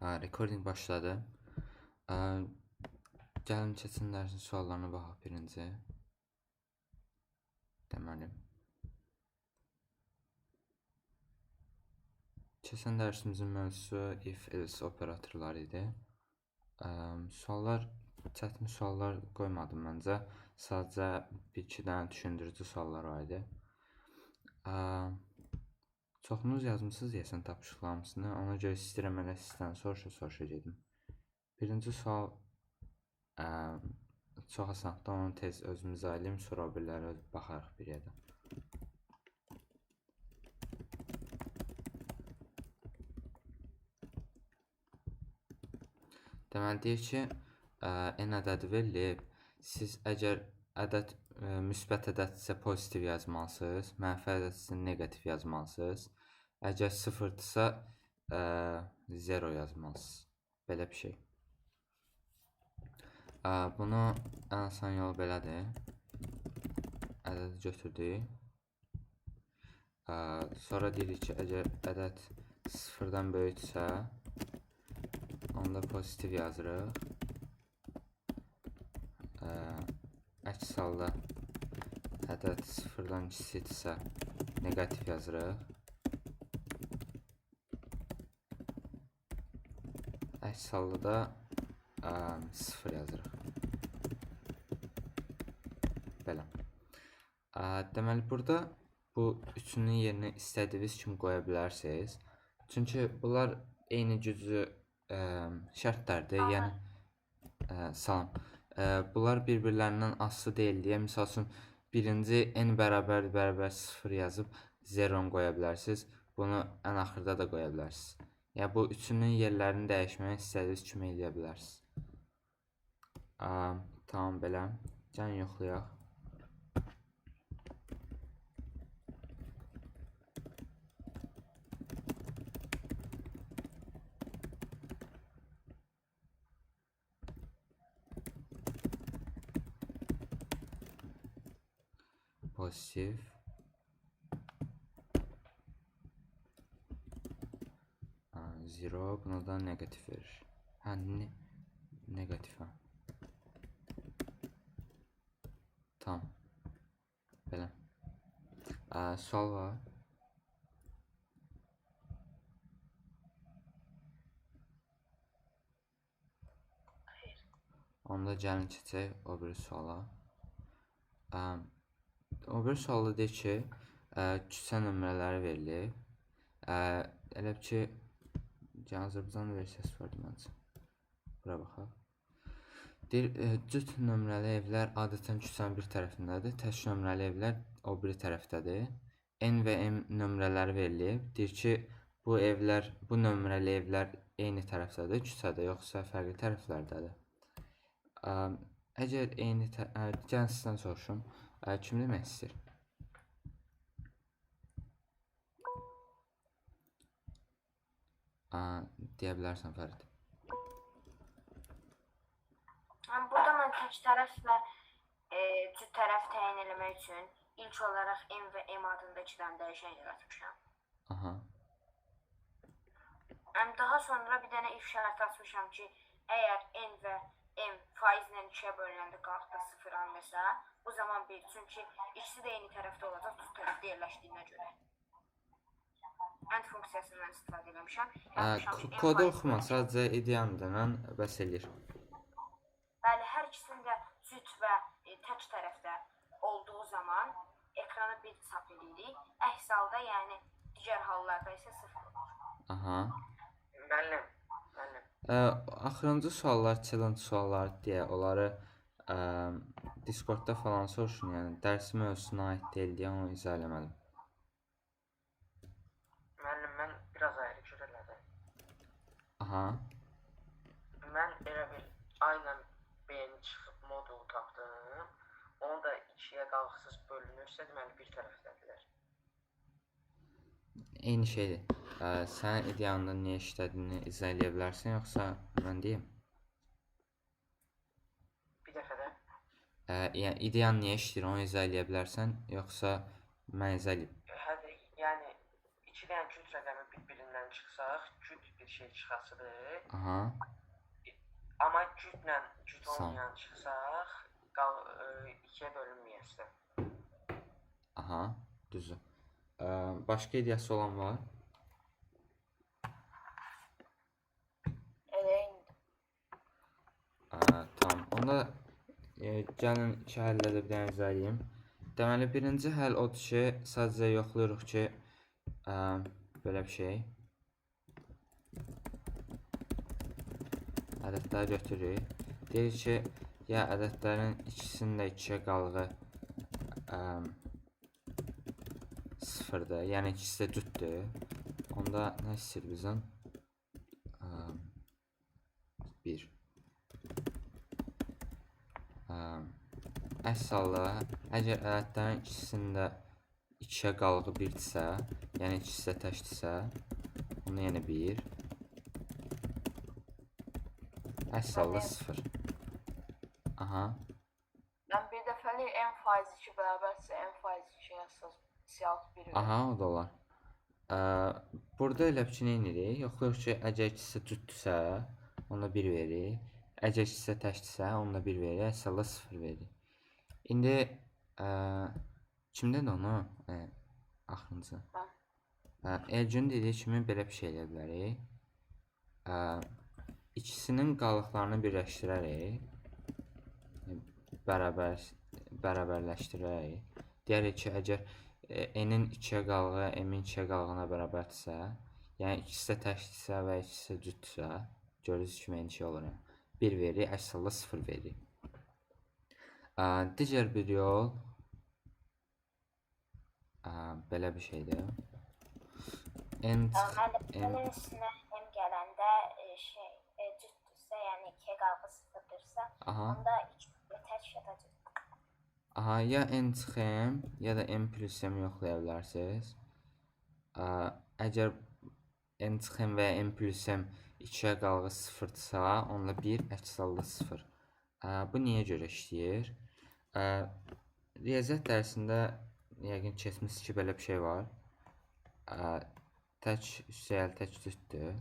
Recording başladı. Gəlin keçin dərsin suallarına baxaq birinci. Deməli, keçən dərsimizin mövzusu if-else operatorları idi. Suallar, çətin suallar qoymadım məncə. Sadəcə bir-iki dənə düşündürücü suallar var idi. Çoxunuz yazmısınız deyəsən tapşırıqlarımızını. Ona görə istəyirəm elə sizdən soruşa-soruşa gedim. Birinci sual çox asandır. Onu tez özüm izah eləyim, sonra o birilərə baxarıq bir yerdə. Deməli, deyir ki, n ədədi verilib. Siz əgər ədəd müsbət ədəddirsə pozitiv yazmalısınız, mənfi ədəddirsə neqativ yazmalısınız. Əgər sıfırdırsa zero yazmalısınız. Belə bir şey. Bunu ən asan yolu belədir. Ədədi götürdük. Sonra deyirik ki, əgər ədəd sıfırdan böyüksə, onda pozitiv yazırıq. Əks halda ədəd sıfırdan kiçikdirsə, neqativ yazırıq. Əks halda da sıfır yazırıq. Belə. Deməli, burada bu üçünün yerinə istədiyiniz kimi qoya bilərsiniz. Çünki bunlar eyni güclü şərtlərdir. Yəni, salam. Bunlar bir-birlərindən asılı deyil deyə, misal üçün, birinci n bərabər bərabər 0 yazıb 0 qoya bilərsiniz. Bunu ən axırda da qoya bilərsiniz. Yəni, bu üçünün yerlərini dəyişməyi istədiyiniz kimi eləyə bilərsiniz. Tamam, belə. Gəlin yoxlayaq. Pozitiv. Zero. Buna da neqativ verir. Hə, neqativ. Hə. Tamam. Belə. Sual var. Xeyr. Onda gəlin keçək o biri suala. O biri sualda deyir ki, küçə nömrələri verilib. Elə ki, Azərbaycan versiyası vardı məncə. Bura baxaq. Deyir, cüt nömrəli evlər adətən küçənin bir tərəfindədir, tək nömrəli evlər o biri tərəfdədir. N və M nömrələri verilib. Deyir ki, bu evlər, bu nömrəli evlər eyni tərəfdədir, küçədə, yoxsa fərqli tərəflərdədir. Əgər eyni gəlin sizdən soruşum, kim demək istəyir? Deyə bilərsən Fərid. Burada mən tək tərəf və cüt tərəf təyin eləmək üçün ilk olaraq M və M adında iki dənə dəyişən yaratmışam. Aha. Daha sonra bir dənə if şərti açmışam ki, əgər N və M faizlə 2-yə bölünəndə qalxda 0 alınırsa, bu zaman 1. Çünki ikisi də eyni tərəfdə olacaq, cüt tərəfdə yerləşdiyinə görə. And funksiyasından istifadə eləmişəm. Kodu oxuma, sadəcə ideyanı bəs eləyir. Bəli, hər ikisində cüt və tək tərəfdə olduğu zaman ekrana 1 çap edirik. Əks halda, yəni digər hallarda isə 0 olur. Aha. Müəllim, müəllim. Axırıncı suallar challenge sualları deyə onları Discordda falan soruşun. Yəni dərs mövzusuna aid deyil deyə onu izah eləmədim. Müəllim, mən biraz ayrı cür elədim. Aha. Mən elə bir A ilə B-ni çıxıb modulu tapdım. Onu da 2-yə qalxsız bölünürsə, deməli bir tərəfdədirlər. Eyni şeydir. Sənin ideyanında niyə işlədiyini izah eləyə bilərsən, yoxsa mən deyim? Bir dəfə də. Yəni ideyan niyə işləyir, onu izah eləyə bilərsən, yoxsa mən izah eləyim? Hə, yəni iki dənə cüt rəqəmi bir-birindən çıxsaq, cüt bir şey çıxasıdır. Aha. Amma cütlə cüt olmayan çıxsaq, 2-yə bölünməyəsə. Aha, düzdür. Başqa ideyası olan var? Elə indi. Tamam. Onda gəlin iki həllə də bir dənə izah edeyim. Deməli, birinci həll odur ki, sadəcə yoxlayırıq ki, belə bir şey. Ədədləri götürürük. Deyirik ki, ya ədədlərin ikisinin də 2-yə qalığı sıfırdır, yəni ikisi də cütdür. Onda nə istəyir bizdən? 1. Əks halda, əgər ədədlərin ikisinin də 2-yə qalığı 1-dirsə, yəni ikisi də təkdirsə, onda yenə 1. Əks halda 0. Aha. Mən bir dəfəlik n faiz 2 bərabərsə n faiz 2 yazsaz siyahı 1 verir. Aha, o da olar. Burada elə bir ki, nə edirik? Yoxlayırıq ki, əgər ikisi cütdürsə, onda 1 verir. Əgər ikisi təkdirsə, onda 1 verir. Əks halda 0 verir. İndi kim dedi onu? Axırıncı. Elgün dediyi kimi belə bir şey eləyə bilərik. İkisinin qalıqlarını birləşdirərək, bərabərləşdirərək, deyərik ki, əgər n-in 2-yə qalığı m-in 2-yə qalığına bərabərdirsə, yəni ikisi də təkdirsə və ikisi də cütdürsə, gördüyünüz kimi eyni şey olur. 1 verir, əks halda 0 verir. Digər bir yol belə bir şeydir. N çıx, M Mənim üstünə M gələndə cütdürsə, yəni 2-yə qalığı sıfırdırsa, onda 2 tək ya da cüt. Aha, ya N çıx M, ya da M plus M yoxlaya bilərsiniz. Əgər N çıx M və ya M plus M 2-yə qalığı sıfırdırsa, onda 1, əks halda 0. Bu niyə görə işləyir? Riyaziyyat dərsində yəqin keçmişsiniz ki, belə bir şey var. Tək üstəgəl tək cütdür.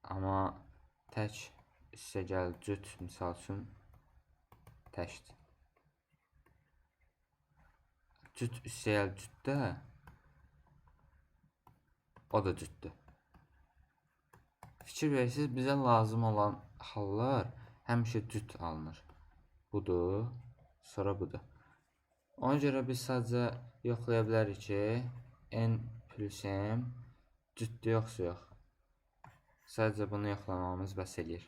Amma tək üstəgəl cüt, misal üçün, təkdir. Cüt üstəgəl cütdə o da cütdür. Fikir verirsiniz, bizə lazım olan hallar həmişə cüt alınır. Budur, sonra budur. Ona görə biz sadəcə yoxlaya bilərik ki, N plus M cütdür yoxsa yox. Sadəcə bunu yoxlamamız bəs eləyir.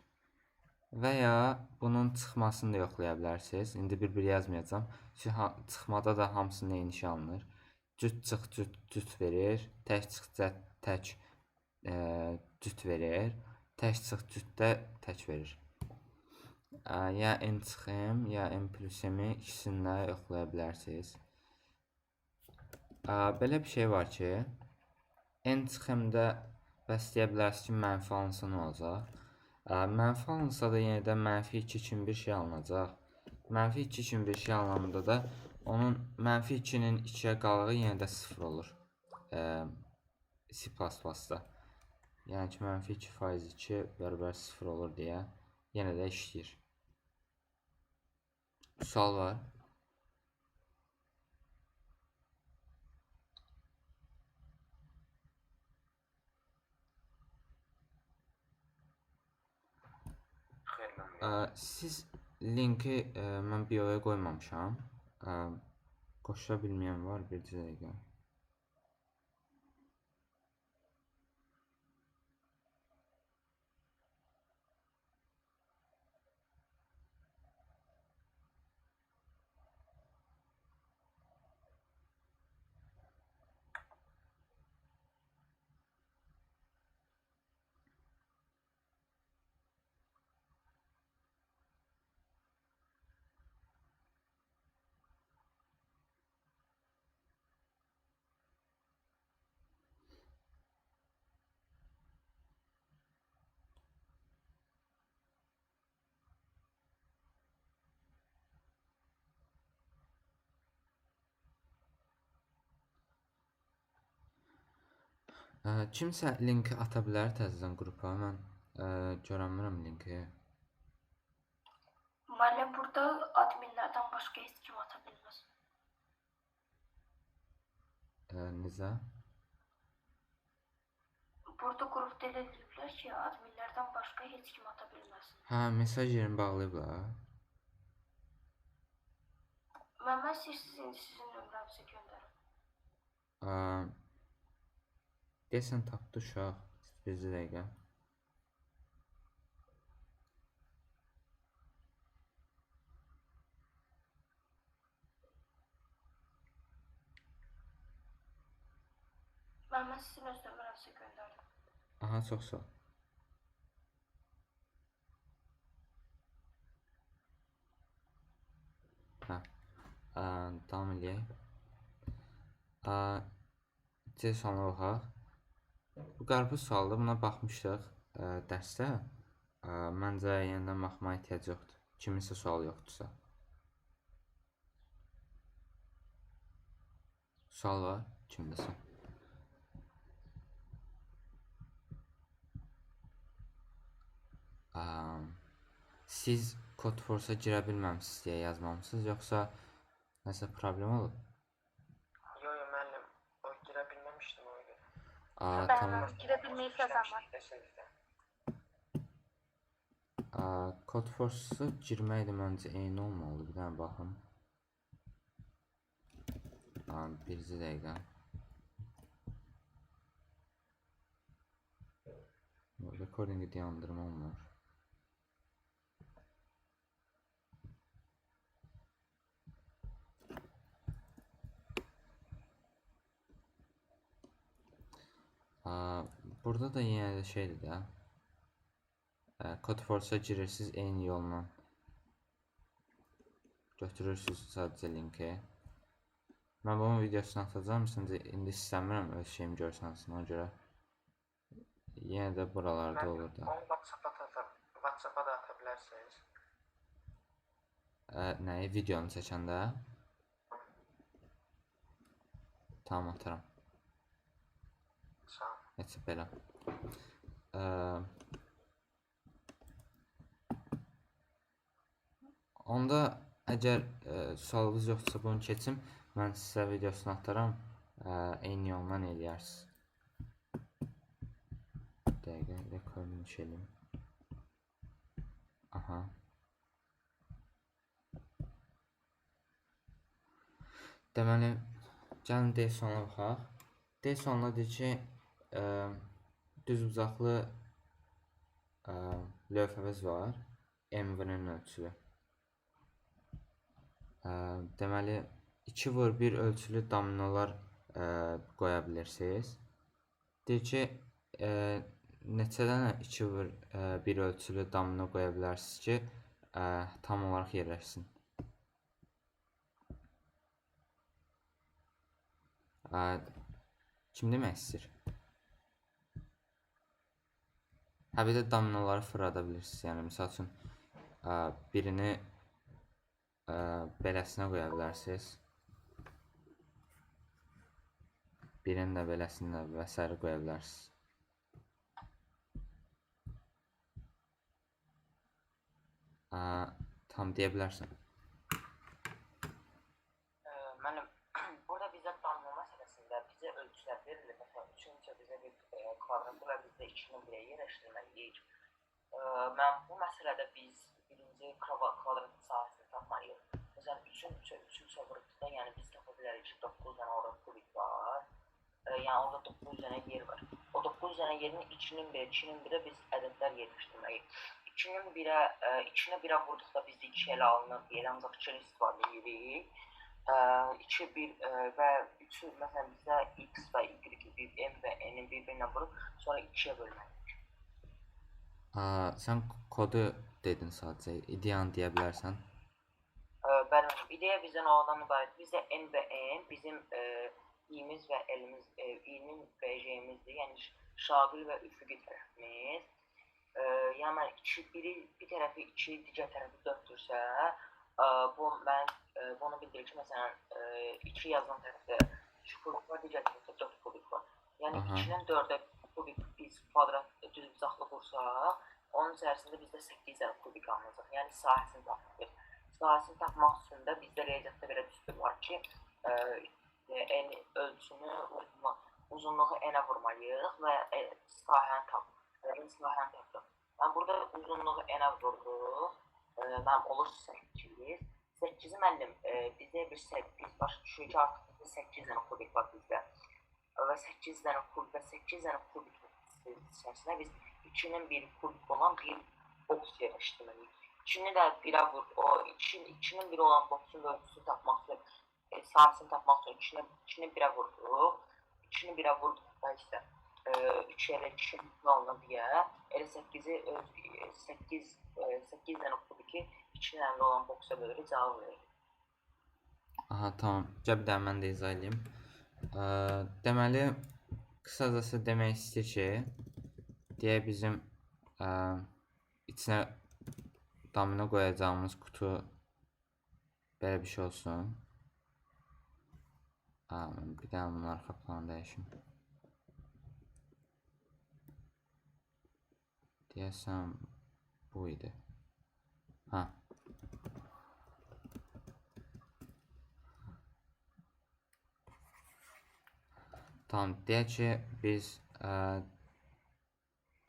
Və ya bunun çıxmasını da yoxlaya bilərsiniz. İndi bir-bir yazmayacağam. Çünki çıxmada da hamısının eyni şey alınır. Cüt çıx cüt cüt verir. Tək çıx tək cüt verir. Tək çıx cüt də tək verir. Ya N çıx M, ya M plus M-i ikisini də yoxlaya bilərsiniz. Belə bir şey var ki, N çıx M-də bəs deyə bilərsiniz ki, mənfi alınsa nə olacaq? Mənfi alınsa da yenə də mənfi 2 kimi bir şey alınacaq. Mənfi 2 kimi bir şey alınanda da onun mənfi 2-nin 2-yə qalığı yenə də 0 olur. C++-da. Yəni ki, mənfi 2 faiz 2 bərabər 0 olur deyə yenə də işləyir. Sual var? Siz linki mən bio-ya qoymamışam. Qoşula bilməyən var, bir dəqiqə. Kimsə linki ata bilər təzədən qrupa. Mən görənmirəm linki. Müəllim, burada adminlərdən başqa heç kim ata bilməz. Necə? Burada qrupda elə eləyiblər ki, adminlərdən başqa heç kim ata bilməz. Hə, mesaj yerini bağlayıblar. Mən istəyirsiniz indi sizin nömrənizi göndərim. Deyəsən tapdı uşaq. Bir dəqiqə. Mən sizin öz nömrənizi göndərdim. Aha, çox sağ ol. Hə, davam eləyək. C sualına baxaq. Bu qarpız sualıdır. Buna baxmışdıq dərsdə. Məncə yenidən baxmağa ehtiyac yoxdur. Kiminsə sualı yoxdursa. Sual var kimdəsə? Siz Codeforce-a girə bilməmisiniz deyə yazmamısınız, yoxsa nəsə problem olub? Yo, yo, müəllim, o girə bilməmişdim ona görə. Tamam. Girə bilməyib yazan var. Codeforce-a girmək də məncə eyni olmalıdır. Bir dənə baxım. Bircə dəqiqə. Recording-i dayandırmam var. Burada da yenə də şeydir də. Codeforce-a girirsiniz eyni yolla. Götürürsünüz sadəcə linki. Mən bunun videosunu atacağım. Səncə indi istəmirəm öz şeyimi görsənsin ona görə. Yenə də buralarda olur da. Onu WhatsApp-a da ata bilərsiniz. Nəyi? Videonu çəkəndə? Tamam, atarım. Sağ ol. Heç belə. Onda əgər sualınız yoxdursa bunu keçim, mən sizə videosunu ataram. Eyni yolla eləyərsiniz. Dəqiqə, recording eləyim. Aha. Deməli, gəlin D sualına baxaq. D sualına deyir ki, düzbucaqlı lövhəmiz var. M-nin ölçülü. Deməli, 2 vur 1 ölçülü dominolar qoya bilirsiniz. Deyir ki, neçə dənə 2 vur 1 ölçülü domino qoya bilərsiniz ki, tam olaraq yerləşsin. Kim demək istəyir? Hə, bir də dominoları fırlada bilirsiniz. Yəni, misal üçün, birini beləsinə qoya bilərsiniz. Birini də beləsinə və s. qoya bilərsiniz. Tam deyə bilərsən. Müəllim, burada bizə domino məsələsində bizə ölçülər verilir. Məsələn, 3-ün isə bizə bir kvadratı və biz də 2-nin 1-ə yerləşdirməliyik. Mən bu məsələdə biz birinci kvadratın sahəsini tapmalıyıq. Məsələn, 3-ün 3-ə, 3-ün 3-ə vurduqda, yəni biz tapa bilərik ki, 9 dənə orada kubik var. Yəni orada 9 dənə yer var. O 9 dənə yerini 2-nin 1-ə, 2-nin 1-ə biz ədədlər yerləşdirməliyik. 2-nin 1-ə, 2-nə 1-ə vurduqda bizdə 2 elə alınır deyə, ancaq 2-ni istifadə edirik. 2, 1 və 3-ü, məsələn, bizdə X və Y, M və N-i bir-birinə vurub, sonra 2-yə bölməliyik. Sən kodu dedin sadəcə, ideyanı deyə bilərsən. Bəli, müəllim, ideya bizdən olandan ibarət. Bizdə N və M bizim İ-miz və L-imiz, İ-nin və J-imizdir, yəni şaqil və üfüqi tərəfimiz. Yəni, mən biri, bir tərəfi 2, digər tərəfi 4-dürsə, bu mən bunu bildirir ki, məsələn, 2 yazılan tərəfdə 2 kubik var, digər tərəfdə 4 kubik var. Yəni Aha. 2-nin 4-ə kubik biz kvadrat düzbucaqlı qursaq, onun içərisində bizdə 8 dənə kubik alınacaq. Yəni sahəsini tapırıq. Sahəsini tapmaq üçün də bizdə riyaziyyatda belə düstur var ki, n ölçünü uzunluğu n-ə vurmalıyıq və sahəni tapırıq. Sahəni tapırıq. Yəni burada uzunluğu n-ə vururuq. Mənim olur 8. 8-i müəllim bizdə bir 8 başa düşür ki, artıq bizdə 8 dənə kubik var bizdə. Və 8 dənə kubik və 8 dənə kubik içərisində biz 2-nin 1 kubik olan bir boks yerləşdirməliyik. 2-ni də 1-ə vur, o 2-nin 1 olan boksun ölçüsünü tapmaq üçün, sahəsini tapmaq üçün 2-ni 1-ə vurduq. 2-ni 1-ə vurduqda isə 3 yerə 2-nin alına deyə, elə 8-i 8 dənə kubiki 2 dənə olan boksa bölürük, cavab veririk. Aha, tamam. Gəl bir dənə mən də izah edeyim. Deməli, qısacası demək istəyir ki, deyək bizim içinə domino qoyacağımız qutu belə bir şey olsun. Mən bir dənə bunun arxa planı dəyişim. Deyəsən bu idi. Ha. Tamam, deyək ki, biz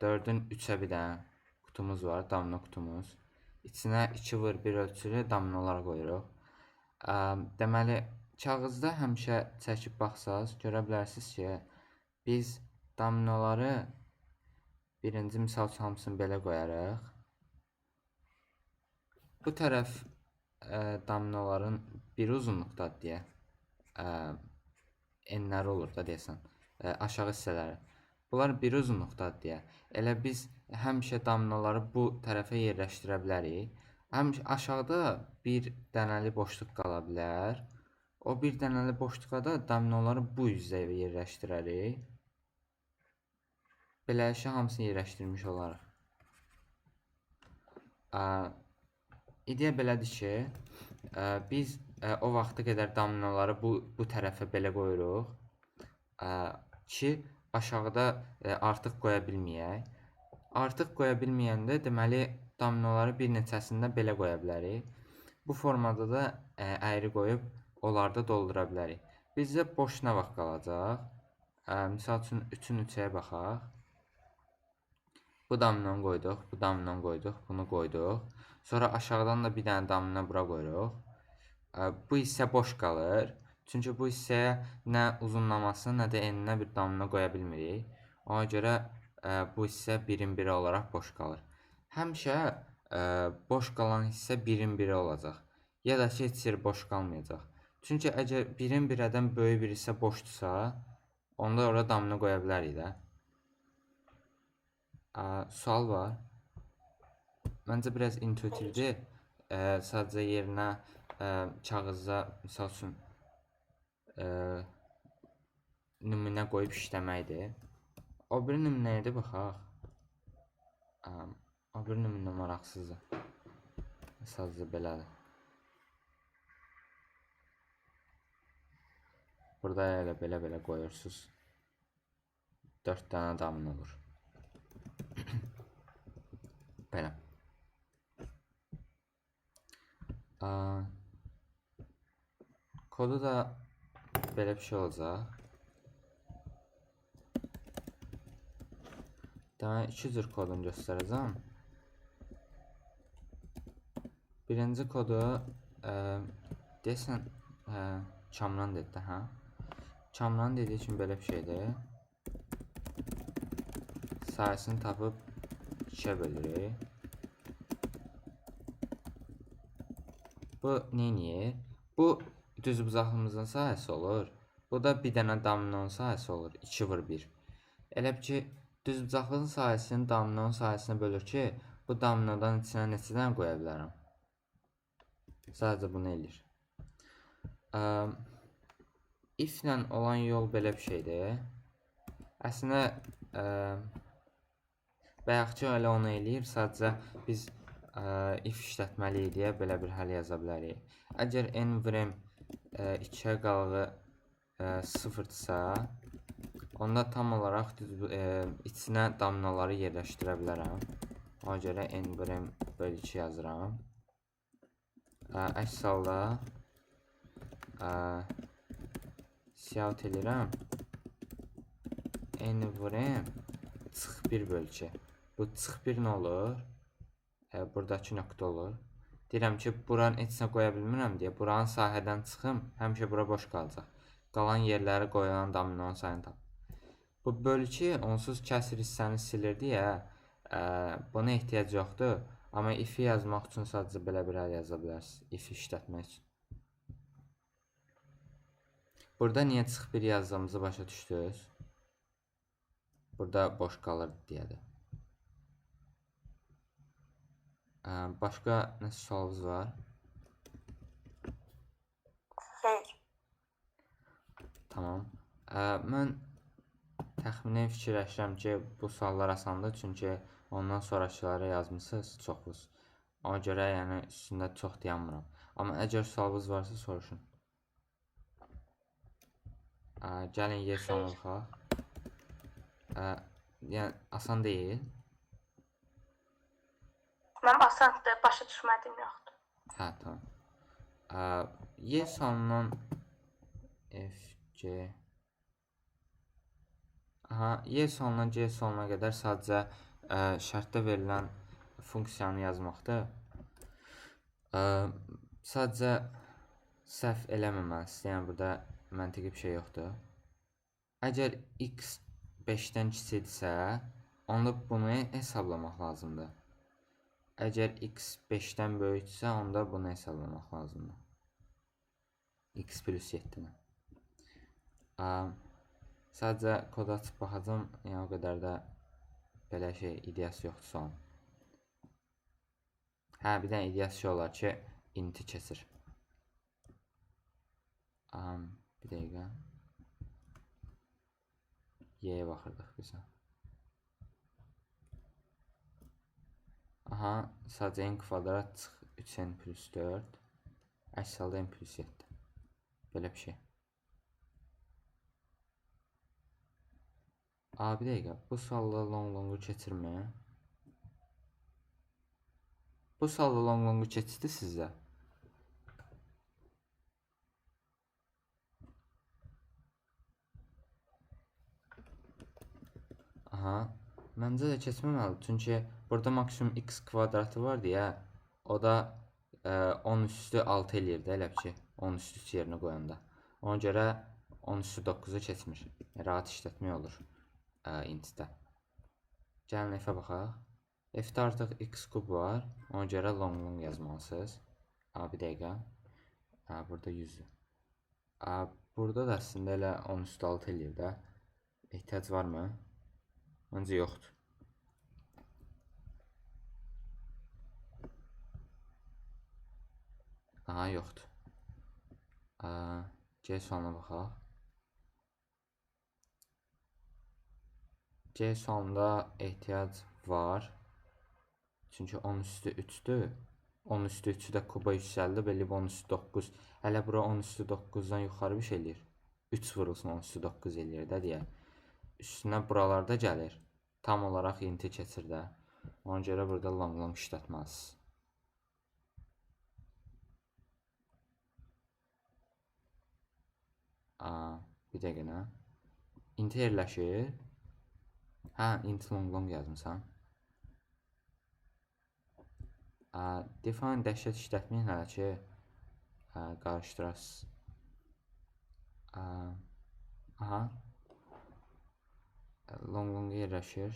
4-ün 3-ə bir dənə qutumuz var, domino qutumuz. İçinə 2 vur 1 ölçülü dominolar qoyuruq. Deməli, kağızda həmişə çəkib baxsaz, görə bilərsiniz ki, biz dominoları birinci misal üçün hamısını belə qoyarıq. Bu tərəf dominoların biri uzunluqdadır deyə, enləri olur da deyəsən, aşağı hissələri. Bunlar biri uzunluqdadır deyə. Elə biz həmişə dominoları bu tərəfə yerləşdirə bilərik. Həmişə aşağıda bir dənəli boşluq qala bilər. O bir dənəli boşluğa da dominoları bu üzdə yerləşdirərik. Belə işi hamısını yerləşdirmiş olarıq. İdeya belədir ki, biz o vaxta qədər dominoları bu tərəfə belə qoyuruq ki, aşağıda artıq qoya bilməyək. Artıq qoya bilməyəndə, deməli, dominoları bir neçəsində belə qoya bilərik. Bu formada da əyri qoyub onları da doldura bilərik. Bizdə boş nə vaxt qalacaq? Misal üçün, 3-ün 3-əyə baxaq. Bu dominonu qoyduq, bu dominonu qoyduq, bunu qoyduq. Sonra aşağıdan da bir dənə domino bura qoyuruq. Bu hissə boş qalır. Çünki bu hissəyə nə uzunlamasına, nə də eninə bir domino qoya bilmirik. Ona görə bu hissə 1-in 1-i olaraq boş qalır. Həmişə boş qalan hissə 1-in 1-i olacaq. Ya da ki, heç yer boş qalmayacaq. Çünki əgər 1-in 1-dən böyük bir hissə boşdursa, onda ora domino qoya bilərik də. Sual var. Məncə biraz intuitivdir. Sadəcə yerinə kağızda, misal üçün, nümunə qoyub işləməkdir. O biri nümunəyə də baxaq. O biri nümunə maraqsızdır. Sadəcə belədir. Burada elə belə-belə qoyursunuz. 4 dənə domino olur. Belə. Kodu da belə bir şey olacaq. Deməli, iki cür kodunu göstərəcəm. Birinci kodu, deyəsən, Kamran dedi də, hə? Kamran dediyi kimi belə bir şeydir. Sahəsini tapıb 2-yə bölürük. Bu neyniyir? Bu düzbucaqlımızın sahəsi olur. Bu da bir dənə dominonun sahəsi olur. 2 vur 1. Elə bil ki, düzbucaqlının sahəsini dominonun sahəsinə bölür ki, bu dominodan içinə neçə dənə qoya bilərəm? Sadəcə bunu eləyir. If-lə olan yol belə bir şeydir. Əslində, bayaqçı elə onu eləyir. Sadəcə biz if işlətməliyik deyə belə bir həll yaza bilərik. Əgər n vur m 2-yə qalığı 0-dırsa, Onda tam olaraq düz içinə dominoları yerləşdirə bilərəm. Ona görə n vur m bölü 2 yazıram. Əks halda cout eləyirəm. N vur m çıx 1 bölü 2. Bu çıx 1 nə olur? Buradakı nöqtə olur. Deyirəm ki, buranın heç nə qoya bilmirəm deyə buranın sahədən çıxım, həmişə bura boş qalacaq. Qalan yerləri qoyulan dominonun sayını tap. Bu bölü 2 onsuz kəsir hissəni silir deyə buna ehtiyac yoxdur. Amma if-i yazmaq üçün sadəcə belə bir əl yaza bilərsiniz. If-i işlətmək üçün. Burada niyə çıx 1 yazdığımızı başa düşdünüz? Burada boş qalır deyədir. Başqa nə sualınız var? Xeyr. Tamam. Mən təxminən fikirləşirəm ki, bu suallar asandır, çünki ondan sonrakıları yazmısınız çoxunuz. Ona görə yəni üstündə çox dayanmıram. Amma əgər sualınız varsa soruşun. Gəlin Y sualına baxaq. Yəni asan deyil. Mənim asandır, başa düşmədiyim yoxdur. Hə, tamam. Y sualından F, G. Aha, Y sualından G sualına qədər sadəcə şərtdə verilən funksiyanı yazmaqdır. Sadəcə səhv eləməməlisiniz. Yəni burada məntiqi bir şey yoxdur. Əgər x 5-dən kiçikdirsə, onda bunu hesablamaq lazımdır. Əgər x 5-dən böyükdürsə, onda bunu hesablamaq lazımdır. X plus 7-ni. Sadəcə kodu açıb baxacağam, yəni o qədər də belə şey ideyası yoxdur sualın. Hə, bir dənə ideyası şey olar ki, inti keçir. Bir dəqiqə. Y-yə baxırdıq biz. Aha, sadəcə n kvadrat çıx 3n plus 4. Əks halda n plus 7. Belə bir şey. Bir dəqiqə, bu sualla long-longu keçirmi? Bu sualla long-longu keçdi sizdə? Aha, məncə də keçməməli. Çünki burada maksimum x kvadratı var deyə, o da 10 üstü 6 eləyir də, elə bir ki, 10 üstü 3 yerinə qoyanda. Ona görə 10 üstü 9-u keçmir. Rahat işlətmək olur intdə. Gəlin f-ə baxaq. F-də artıq x kub var. Ona görə long-long yazmalısınız. Bir dəqiqə. Burada 100-dür. Burada da əslində elə 10 üstü 6 eləyir də. Ehtiyac varmı? Məncə yoxdur. Aha, yoxdur. C sualına baxaq. C sualında ehtiyac var. Çünki 10 üstü 3-dür. 10 üstü 3-ü də kuba yüksəldib, eləyib 10 üstü 9. Hələ bura 10 üstü 9-dan yuxarı bir şey eləyir. 3 vurulsun 10 üstü 9 eləyir də deyə. Üstünə buralarda gəlir. Tam olaraq inti keçir də. Ona görə burada long-long işlətməlisiniz. Bir dəqiqə nə? İnti yerləşir. Hə, int long-long yazmısan. Define dəhşət işlətməyin hələ ki, qarışdırasınız. Aha. Long-long yerləşir.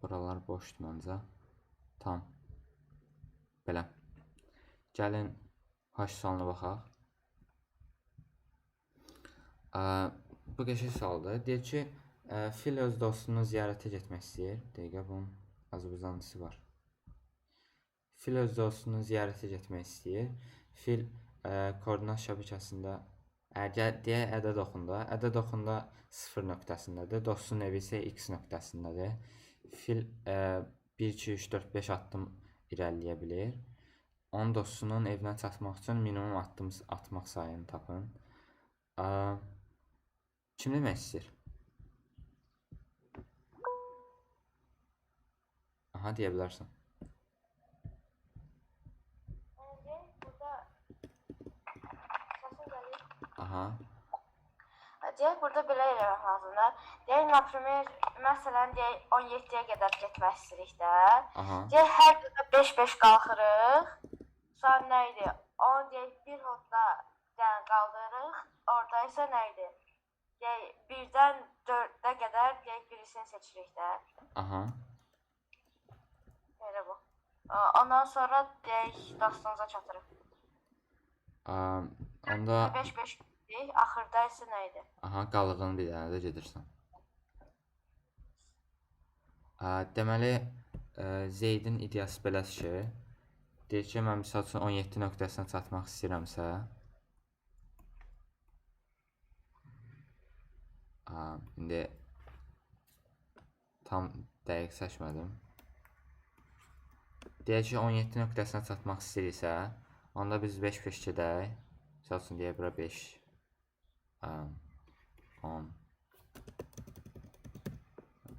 Buralar boşdur məncə. Tam. Belə. Gəlin H sualına baxaq. Bu qəşəng sualdır. Deyir ki, fil öz dostunu ziyarətə getmək istəyir. Dəqiqə, bunun Azərbaycanlısı var. Fil öz dostunu ziyarətə getmək istəyir. Fil koordinat şəbəkəsində deyək ədəd oxunda. Ədəd oxunda 0 nöqtəsindədir. Dostun evi isə x nöqtəsindədir. Fil 1, 2, 3, 4, 5 addım irəliləyə bilir. Onun dostunun evinə çatmaq üçün minimum addım atmaq sayını tapın. Kim demək istəyir? Aha, deyə bilərsən. Deyək burada səsim gəlir. Aha. Deyək burada belə eləmək lazımdır. Deyək, например, məsələn, deyək 17-yə qədər getmək istəyirik də. Aha. Deyək hər dəfə 5-5 qalxırıq. Sonra nə idi? Onu deyək bir hodda dənə qaldırırıq. Orada isə nə idi? Deyək 1-dən 4-ə qədər deyək birisini seçirik də. Aha. Elə bu. Ondan sonra deyək dastanıza çatırıq. Onda 5-5 deyək, axırda isə nə idi? Aha, qalığını bir dənə də gedirsən. Deməli, Zeydin ideyası belədir ki, deyir ki, mən misal üçün 17 nöqtəsinə çatmaq istəyirəmsə, indi tam dəqiq seçmədim. Deyək ki, 17 nöqtəsinə çatmaq istəyiriksə, onda biz 5-5 gedək. Misal üçün deyək bura 5, 10,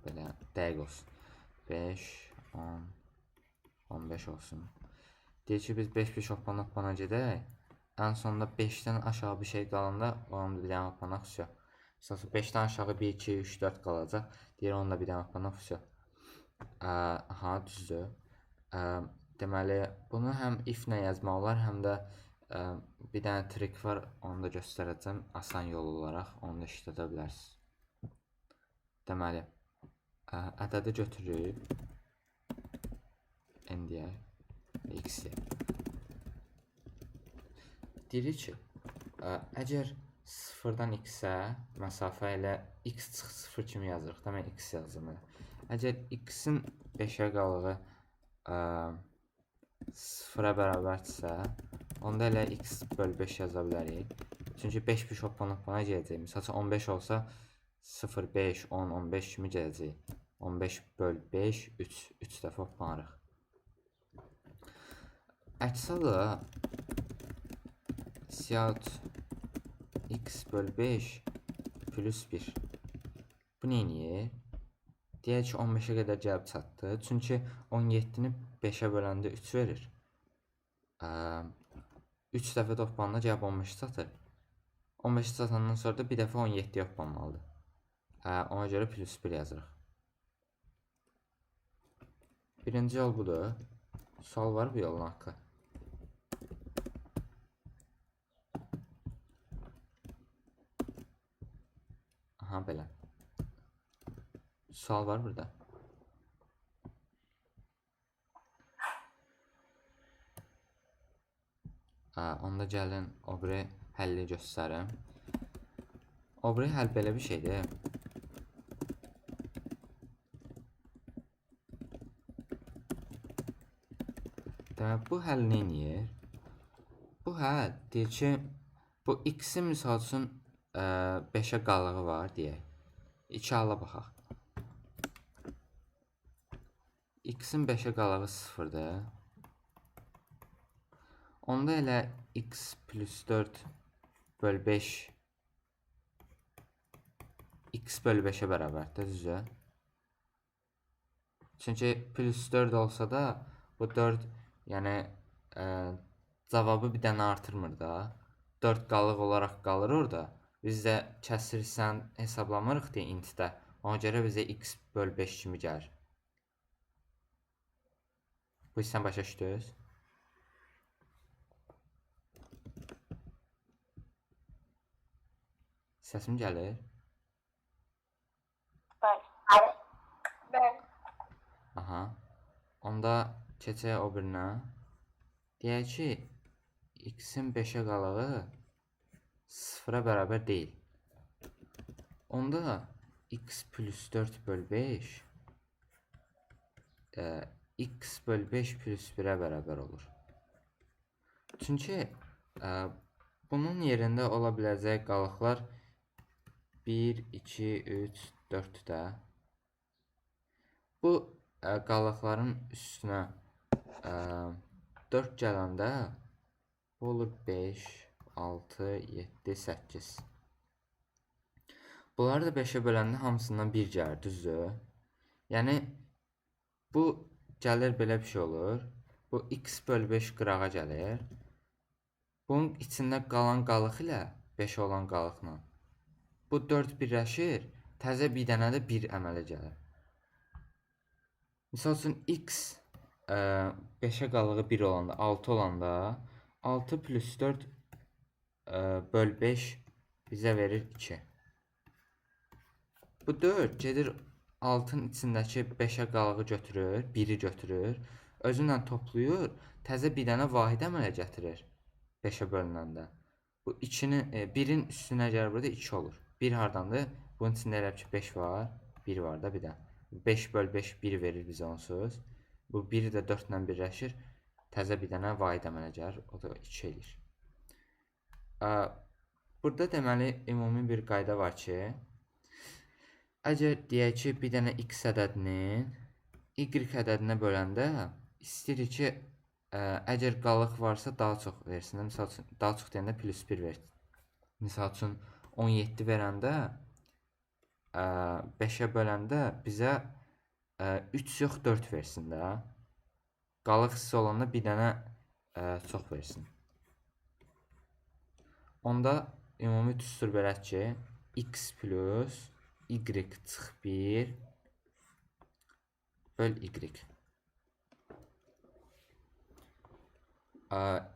belə dəqiq olsun. 5, 10, 15 olsun. Deyək ki, biz 5-5 hoppana-hoppana gedək. Ən sonunda 5-dən aşağı bir şey qalanda, onu da bir dənə hoppanaq, vsyo. Misal üçün 5-dən aşağı 1, 2, 3, 4 qalacaq. Deyir, onu da bir dənə hoppanaq, vsyo. Aha, düzdür. Deməli, bunu həm if-lə yazmaq olar, həm də bir dənə trik var, onu da göstərəcəm. Asan yol olaraq onu da işlədə bilərsiniz. Deməli, ədədi götürürük. N deyək, X deyək. Deyirik ki, əgər 0-dan X-ə məsafə ilə X çıx 0 kimi yazırıq da, mən X yazdım elə. Əgər X-in 5-ə qalığı 0-a bərabərdirsə, onda elə X böl 5 yaza bilərik. Çünki 5-5 hoppana-hoppana gedəcək. Misal üçün 15 olsa 0, 5, 10, 15 kimi gedəcək. 15 böl 5, 3, 3 dəfə hoppanarıq. Əks halda cout x böl 5 plus 1. Bu nə eləyir? Deyək ki, 15-ə qədər gəlib çatdı. Çünki 17-ni 5-ə böləndə 3 verir. 3 dəfə də hoppananda gəlib 15-ə çatır. 15-ə çatandan sonra da bir dəfə 17-yə hoppanmalıdır. Ona görə plus 1 yazırıq. Birinci yol budur. Sual var bu yolun haqqı. Aha, belə. Sual var burada. Onda gəlin o biri həlli göstərim. O biri həll belə bir şeydir. Demək, bu həll nə eləyir? Bu həll deyir ki, bu x-in misal üçün 5-ə qalığı var deyək. 2 hala baxaq. X-in 5-ə qalığı 0-dır. Onda elə x plus 4 böl 5 x böl 5-ə bərabərdir, düzdür? Çünki plus 4 olsa da bu 4, yəni cavabı bir dənə artırmır da. 4 qalıq olaraq qalır orada. Biz də kəsirsən hesablamırıq deyə int-də. Ona görə bizə x böl 5 kimi gəlir. Bu hissəni başa düşdünüz? Səsim gəlir? Bəli. Bəli. Aha. Onda keçək o birinə. Deyək ki, x-in 5-ə qalığı 0-a bərabər deyil. Onda x plus 4 böl 5 x böl 5 plus 1-ə bərabər olur. Çünki bunun yerində ola biləcək qalıqlar 1, 2, 3, 4 də. Bu qalıqların üstünə 4 gələndə bu olur 5, 6, 7, 8. Bunları da 5-ə böləndə hamısından 1 gəlir, düzdür? Yəni, bu Gəlir belə bir şey olur. Bu x böl 5 qırağa gəlir. Bunun içində qalan qalıq ilə 5 olan qalıqla. Bu 4 birləşir, təzə bir dənə də 1 əmələ gəlir. Misal üçün x 5-ə qalığı 1 olanda, 6 olanda 6 plus 4 böl 5 bizə verir 2. Bu 4 gedir 6-nın içindəki 5-ə qalığı götürür, 1-i götürür, özünlə toplayır, təzə bir dənə vahid əmələ gətirir 5-ə bölünəndə. Bu 2-nin, 1-in üstünə gəlir burada 2 olur. 1 hardandır? Bunun içində elə ki 5 var, 1 var da bir də. 5 böl 5 1 verir bizə onsuz. Bu 1 də 4 ilə birləşir, təzə bir dənə vahid əmələ gəlir, o da 2 eləyir. Burada deməli ümumi bir qayda var ki, əgər deyək ki, bir dənə x ədədinin y ədədinə böləndə istəyirik ki, əgər qalıq varsa daha çox versin. Misal üçün, daha çox deyəndə plus 1 versin. Misal üçün, 17 verəndə 5-ə böləndə bizə 3 yox 4 versin də. Qalıq hissi olanda bir dənə çox versin. Onda ümumi düstur belədir ki, x plus y çıx 1 böl y.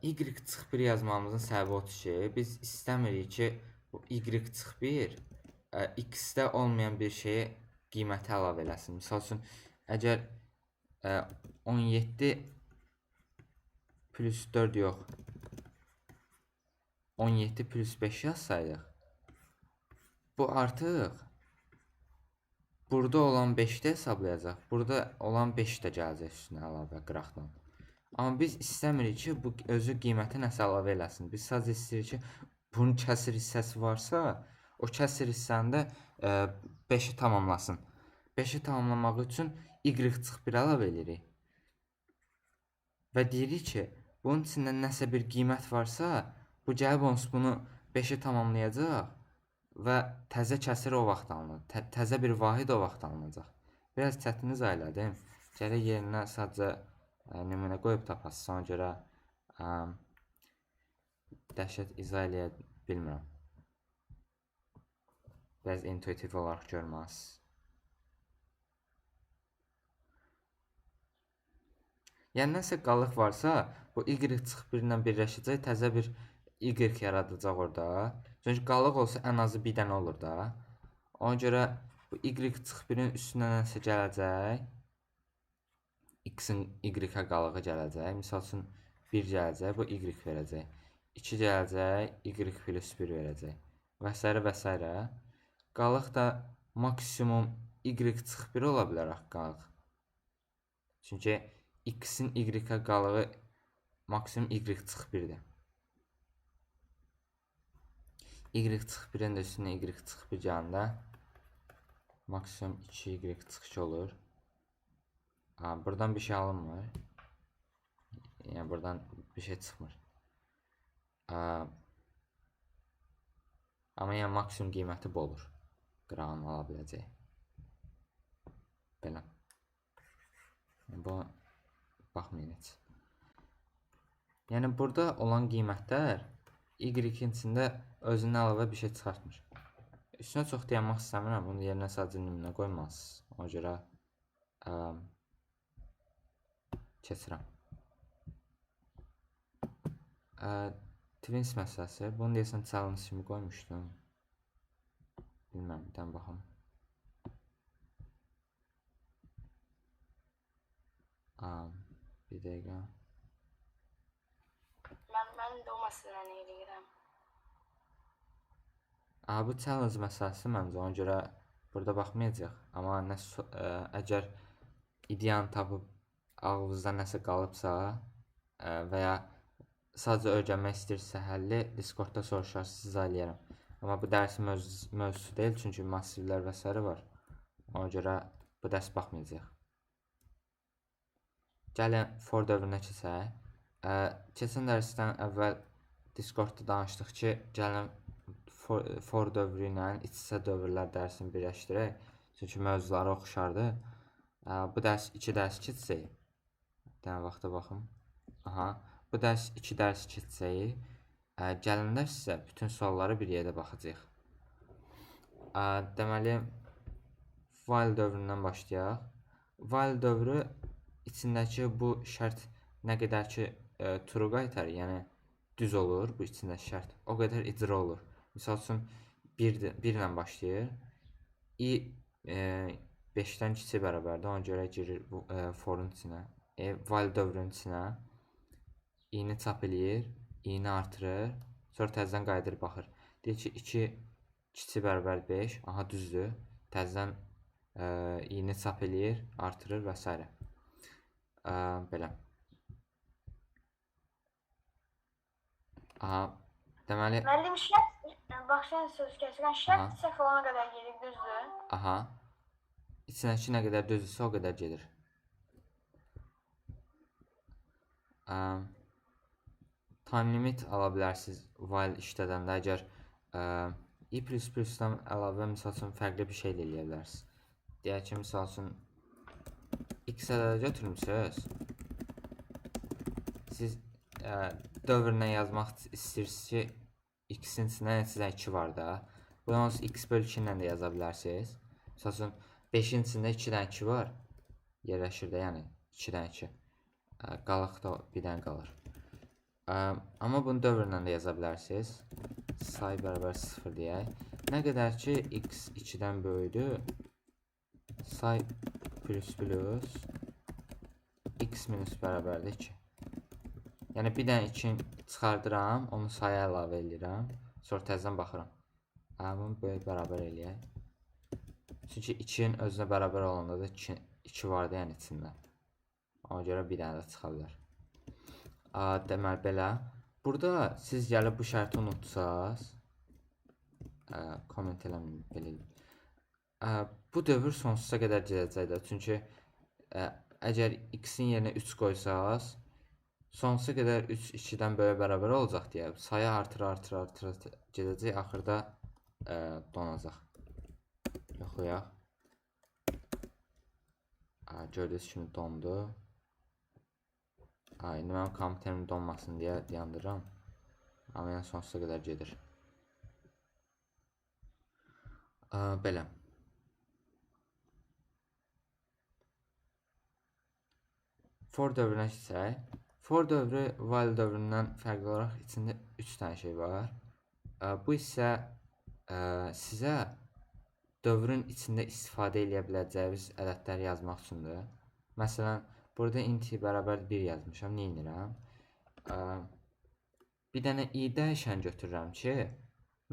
Y çıx 1 yazmamızın səbəbi odur ki, biz istəmirik ki, bu y çıx 1 x-də olmayan bir şeyə qiyməti əlavə eləsin. Misal üçün, əgər 17 plus 4 yox, 17 plus 5 yazsaydıq, bu artıq burada olan 5-də hesablayacaq, burada olan 5 də gələcək üstünə əlavə qıraqdan. Amma biz istəmirik ki, bu özü qiyməti nəsə əlavə eləsin. Biz sadəcə istəyirik ki, bunun kəsir hissəsi varsa, o kəsir hissəndə 5-i tamamlasın. 5-i tamamlamaq üçün y çıx 1 əlavə eləyirik. Və deyirik ki, bunun içində nəsə bir qiymət varsa, bu gəlib onsuz bunu 5-i tamamlayacaq və təzə kəsir o vaxt alınır. Təzə bir vahid o vaxt alınacaq. Biraz çətin izah elədim. Gərək yerinə sadəcə nümunə qoyub tapasınız. Ona görə dəhşət izah eləyə bilmirəm. Biraz intuitiv olaraq görməlisiniz. Yəni, nəsə qalıq varsa, bu y çıx 1 ilə birləşəcək, təzə bir y yaradacaq orada. Çünki qalıq olsa ən azı bir dənə olur da. Ona görə bu y çıx 1-in üstünə nəsə gələcək, x-in y-ə qalığı gələcək. Misal üçün, 1 gələcək, bu y verəcək. 2 gələcək, y plus 1 verəcək. Və s. və s. Qalıq da maksimum y çıx 1 ola bilər qalıq. Çünki x-in y-ə qalığı maksimum y çıx 1-dir. Y çıx 1-in də üstünə y çıx 1 gələndə maksimum 2y çıx 2 olur. Buradan bir şey alınmır. Yəni, buradan bir şey çıxmır. Amma yəni, maksimum qiyməti bu olur. Qırağın ala biləcəyi. Belə. Yəni, bu baxmayın heç. Yəni, burada olan qiymətlər y-in içində özünə əlavə bir şey çıxartmır. Üstünə çox dayanmaq istəmirəm. Bunun yerinə sadəcə nümunə qoymalısınız. Ona görə keçirəm. Twins məsələsi. Bunu deyəsən challenge kimi qoymuşdum. Bilmirəm, bir dənə baxım. Bir dəqiqə. Mən də o məsələni eləyirəm. Bu challenge məsələsi məncə, ona görə burada baxmayacaq. Amma əgər ideyanı tapıb ağlınızda nəsə qalıbsa və ya sadəcə öyrənmək istəyirsə həlli, Discordda soruşarsınız, izah eləyərəm. Amma bu dərsin mövzusu deyil, çünki massivlər və s. var. Ona görə bu dərs baxmayacaq. Gəlin, for dövrünə keçək. Keçən dərsdən əvvəl Discordda danışdıq ki, gəlin for dövrü ilə iç-içə dövrlər dərsini birləşdirək. Çünki mövzuları oxşardır. Bu dərs 2 dərs keçsək. Dənə vaxta baxım. Aha, bu dərs 2 dərs keçsəyik, gələn dərs isə bütün sualları bir yerdə baxacağıq. Deməli, while dövründən başlayaq. While dövrü içindəki bu şərt nə qədər ki true qaytarır, yəni düz olur bu içindəki şərt, o qədər icra olur. Misal üçün 1 ilə başlayır. I 5-dən kiçik bərabərdir, ona görə girir bu forun içinə, while dövrünün içinə. İ-ni çap eləyir, i-ni artırır, sonra təzədən qayıdır baxır. Deyir ki, 2 kiçik bərabər 5, aha düzdür. Təzədən i-ni çap eləyir, artırır və s. Belə. Aha, deməli... Müəllim, şərt, baxışın söz kəsirən, şərt səhv olana qədər gedir, düzdür? Aha. İçindəki nə qədər düzdürsə, o qədər gedir. Time limit ala bilərsiniz while işlədəndə, əgər i++-dan əlavə, misal üçün, fərqli bir şey də eləyə bilərsiniz. Deyək ki, misal üçün, x ədədi götürmüsünüz. Siz dövrlə yazmaq istəyirsiniz ki, x-in içində neçədən 2 var da. Bunu onsuz x bölü 2 ilə də yaza bilərsiniz. Misal üçün, 5-in içində 2-dən 2 var. Yerləşir də, yəni 2-dən 2. Qalıq da bir dənə qalır. Amma bunu dövrlə də yaza bilərsiniz. Say bərabər 0 deyək. Nə qədər ki, x 2-dən böyüdür, say plus plus x minus bərabərdir 2. Yəni, bir dənə 2-ni çıxardıram, onu saya əlavə eləyirəm. Sonra təzədən baxıram. Bunu böyük bərabər eləyək. Çünki 2-nin özünə bərabər olanda da 2 vardı, yəni içində. Ona görə bir dənə də çıxa bilər. Deməli, belə. Burada siz gəlib bu şərti unutsaz, komment eləməyim, belə eləyim. Bu dövr sonsuza qədər gedəcəkdir. Çünki əgər x-in yerinə 3 qoysaz, sonsuza qədər 3 2-dən böyük bərabər olacaq deyə sayı artır, artır, artır gedəcək, axırda donacaq. Yoxlayaq. Gördüyünüz kimi dondu. İndi mənim kompüterim donmasın deyə dayandırıram. Amma yəni sonsuza qədər gedir. Belə. For dövrünə keçsək. For dövrü while dövründən fərqli olaraq içində 3 dənə şey var. Bu isə sizə dövrün içində istifadə eləyə biləcəyiniz ədədləri yazmaq üçündür. Məsələn, burada int bərabər 1 yazmışam, nə edirəm? Bir dənə i dəyişən götürürəm ki,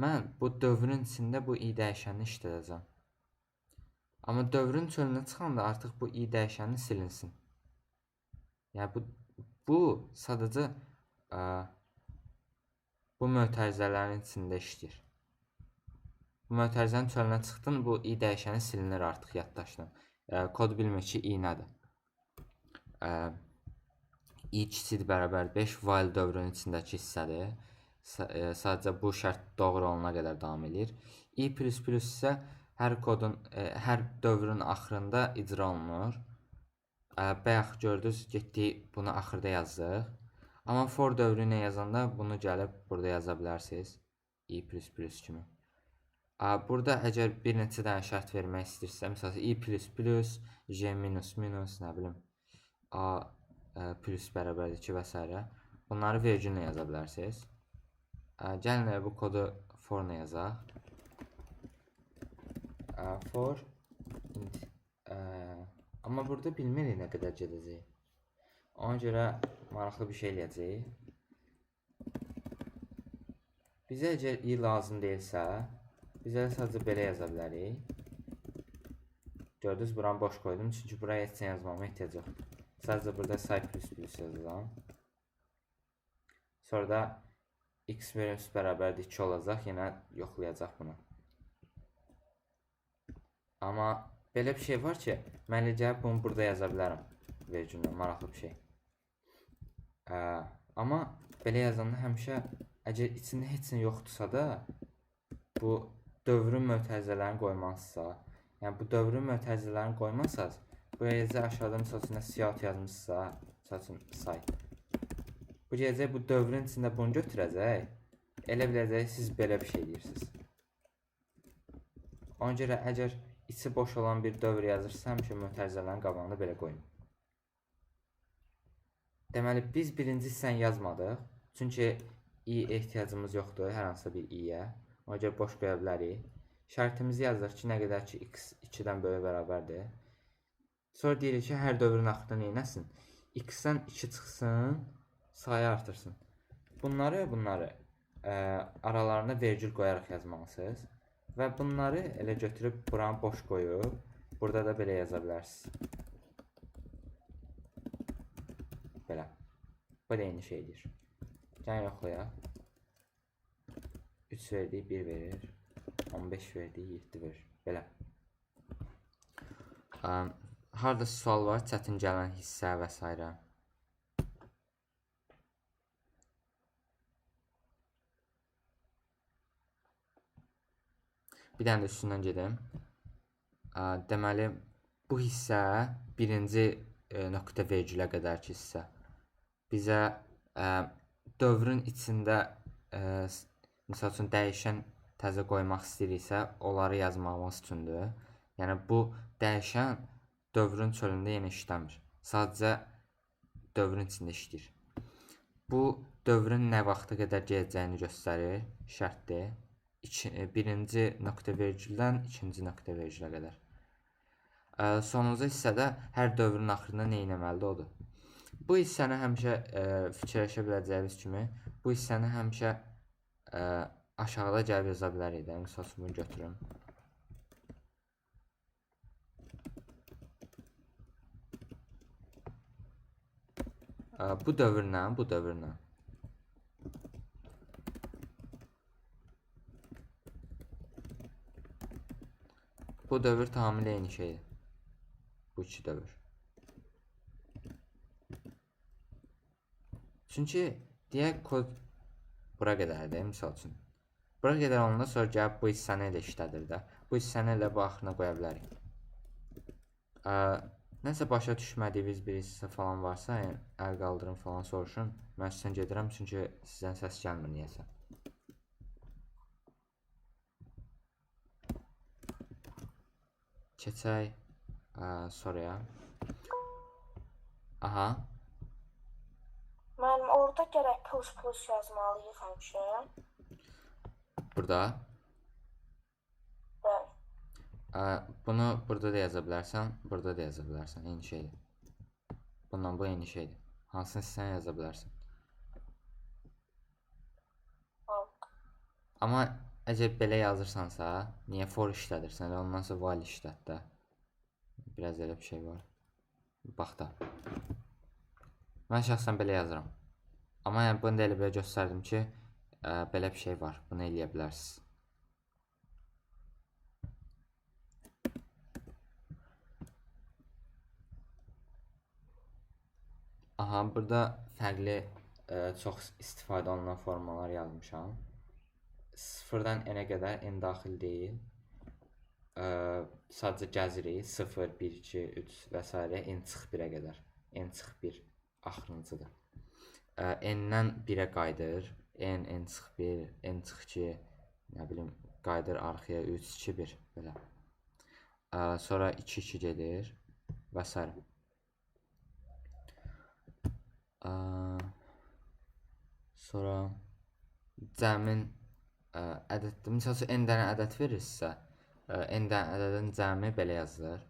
mən bu dövrün içində bu i dəyişənini işlədəcəm. Amma dövrün çölünə çıxanda artıq bu i dəyişəni silinsin. Yəni, bu sadəcə bu mötərizələrin içində işləyir. Bu mötərizənin çölünə çıxdın, bu i dəyişəni silinir artıq yaddaşdan. Kod bilmir ki, i nədir. I kiçikdir bərabər 5 while dövrünün içindəki hissədir. Sadəcə bu şərt doğru olana qədər davam edir. I++ isə hər kodun, hər dövrün axırında icra olunur. Bayaq gördünüz, getdik bunu axırda yazdıq. Amma for dövrü ilə yazanda bunu gəlib burada yaza bilərsiniz. I++ kimi. Burada əgər bir neçə dənə şərt vermək istəyirsə, məsələn i++, j minus minus, nə bilim, a plus bərabərdir 2 və s. Bunları vergüllə yaza bilərsiniz. Gəlin bu kodu for ilə yazaq. For int, amma burada bilmirik nə qədər gedəcək. Ona görə maraqlı bir şey eləyəcəyik. Bizə əgər i lazım deyilsə, bizə sadəcə belə yaza bilərik. Gördünüz, buranı boş qoydum, çünki buraya heç nə yazmama ehtiyac yoxdur. Sadəcə burada say plus plus yazacağam. Sonra da x minus bərabərdir 2 olacaq, yenə yoxlayacaq bunu. Amma belə bir şey var ki, mən elə gəlib bunu burada yaza bilərəm. Vergüllə, maraqlı bir şey. Amma belə yazanda həmişə, əgər içində heç nə yoxdursa da, bu dövrün mötərizələrini qoymazsa, yəni bu dövrün mötərizələrini qoymasanız, Bu gələcək aşağıda misal üçün cout yazmışsa, misal üçün say. Bu gələcək bu dövrün içində bunu götürəcək. Elə biləcək siz belə bir şey deyirsiniz. Ona görə əgər içi boş olan bir dövr yazırsa, həmişə mötərizələrin qabağını belə qoyun. Deməli, biz birinci hissəni yazmadıq. Çünki i ehtiyacımız yoxdur, hər hansısa bir i-yə. Ona görə boş qoya bilərik. Şərtimizi yazırıq ki, nə qədər ki x 2-dən böyük bərabərdir. Sonra deyirik ki, hər dövrün axırında nə etsin? X-dən 2 çıxsın, sayı artırsın. Bunları aralarına vergül qoyaraq yazmalısınız. Və bunları elə götürüb buranı boş qoyub, burada da belə yaza bilərsiniz. Belə. Bu da eyni şeydir. Gəlin yoxlayaq. 3 verdik, 1 verir. 15 verdik, 7 verir. Belə. Harada sual var, çətin gələn hissə və s. Bir dənə də üstündən gedim. Deməli, bu hissə birinci nöqtə vergülə qədərki hissə bizə dövrün içində misal üçün dəyişən təzə qoymaq istəyiriksə, onları yazmağımız üçündür. Yəni, bu dəyişən dövrün çölündə yenə işləmir. Sadəcə dövrün içində işləyir. Bu dövrün nə vaxta qədər gedəcəyini göstərir, şərtdir. Birinci nöqtə vergüldən ikinci nöqtə vergülə qədər. Sonuncu hissədə hər dövrün axırında nə etməlidir odur. Bu hissəni həmişə fikirləşə biləcəyimiz kimi, bu hissəni həmişə aşağıda gəlib yaza bilərik də. Misal üçün bunu götürüm. Bu dövrlə, bu dövrlə. Bu dövr tamamilə eyni şeydir. Bu iki dövr. Çünki deyək kod bura qədərdir, misal üçün. Bura qədər olandan sonra gəlib bu hissəni elə işlədir də. Bu hissəni elə bu axırına qoya bilərik. Nəsə başa düşmədiyiniz bir hissə falan varsa, yəni əl qaldırın falan soruşun. Mən sizdən gedirəm, çünki sizdən səs gəlmir niyəsə. Keçək soruya. Aha. Müəllim, orada gərək plus plus yazmalıyıq həmişə. Burada? Bəli. Bunu burada da yaza bilərsən, burada da yaza bilərsən. Eyni şeydir. Bundan bu eyni şeydir. Hansını istəyən yaza bilərsən. Amma əgər belə yazırsansa, niyə for işlədirsən? Elə ondan sonra while işlət də. Biraz elə bir şey var. Bax da. Mən şəxsən belə yazıram. Amma yəni bunu da elə belə göstərdim ki, belə bir şey var. Bunu eləyə bilərsiniz. Aha, burada fərqli çox istifadə olunan formalar yazmışam. 0-dan n-ə qədər n daxil deyil. Sadəcə gəzirik. 0, 1, 2, 3 və s. N çıx 1-ə qədər. N çıx 1 axırıncıdır. N-dən 1-ə qayıdır. N, N çıx 1, N çıx 2, nə bilim, qayıdır arxaya 3, 2, 1 belə. Sonra 2, 2 gedir və s. Sonra cəmin ədəd, misal üçün n dənə ədəd verirsə, n dənə ədədin cəmi belə yazılır.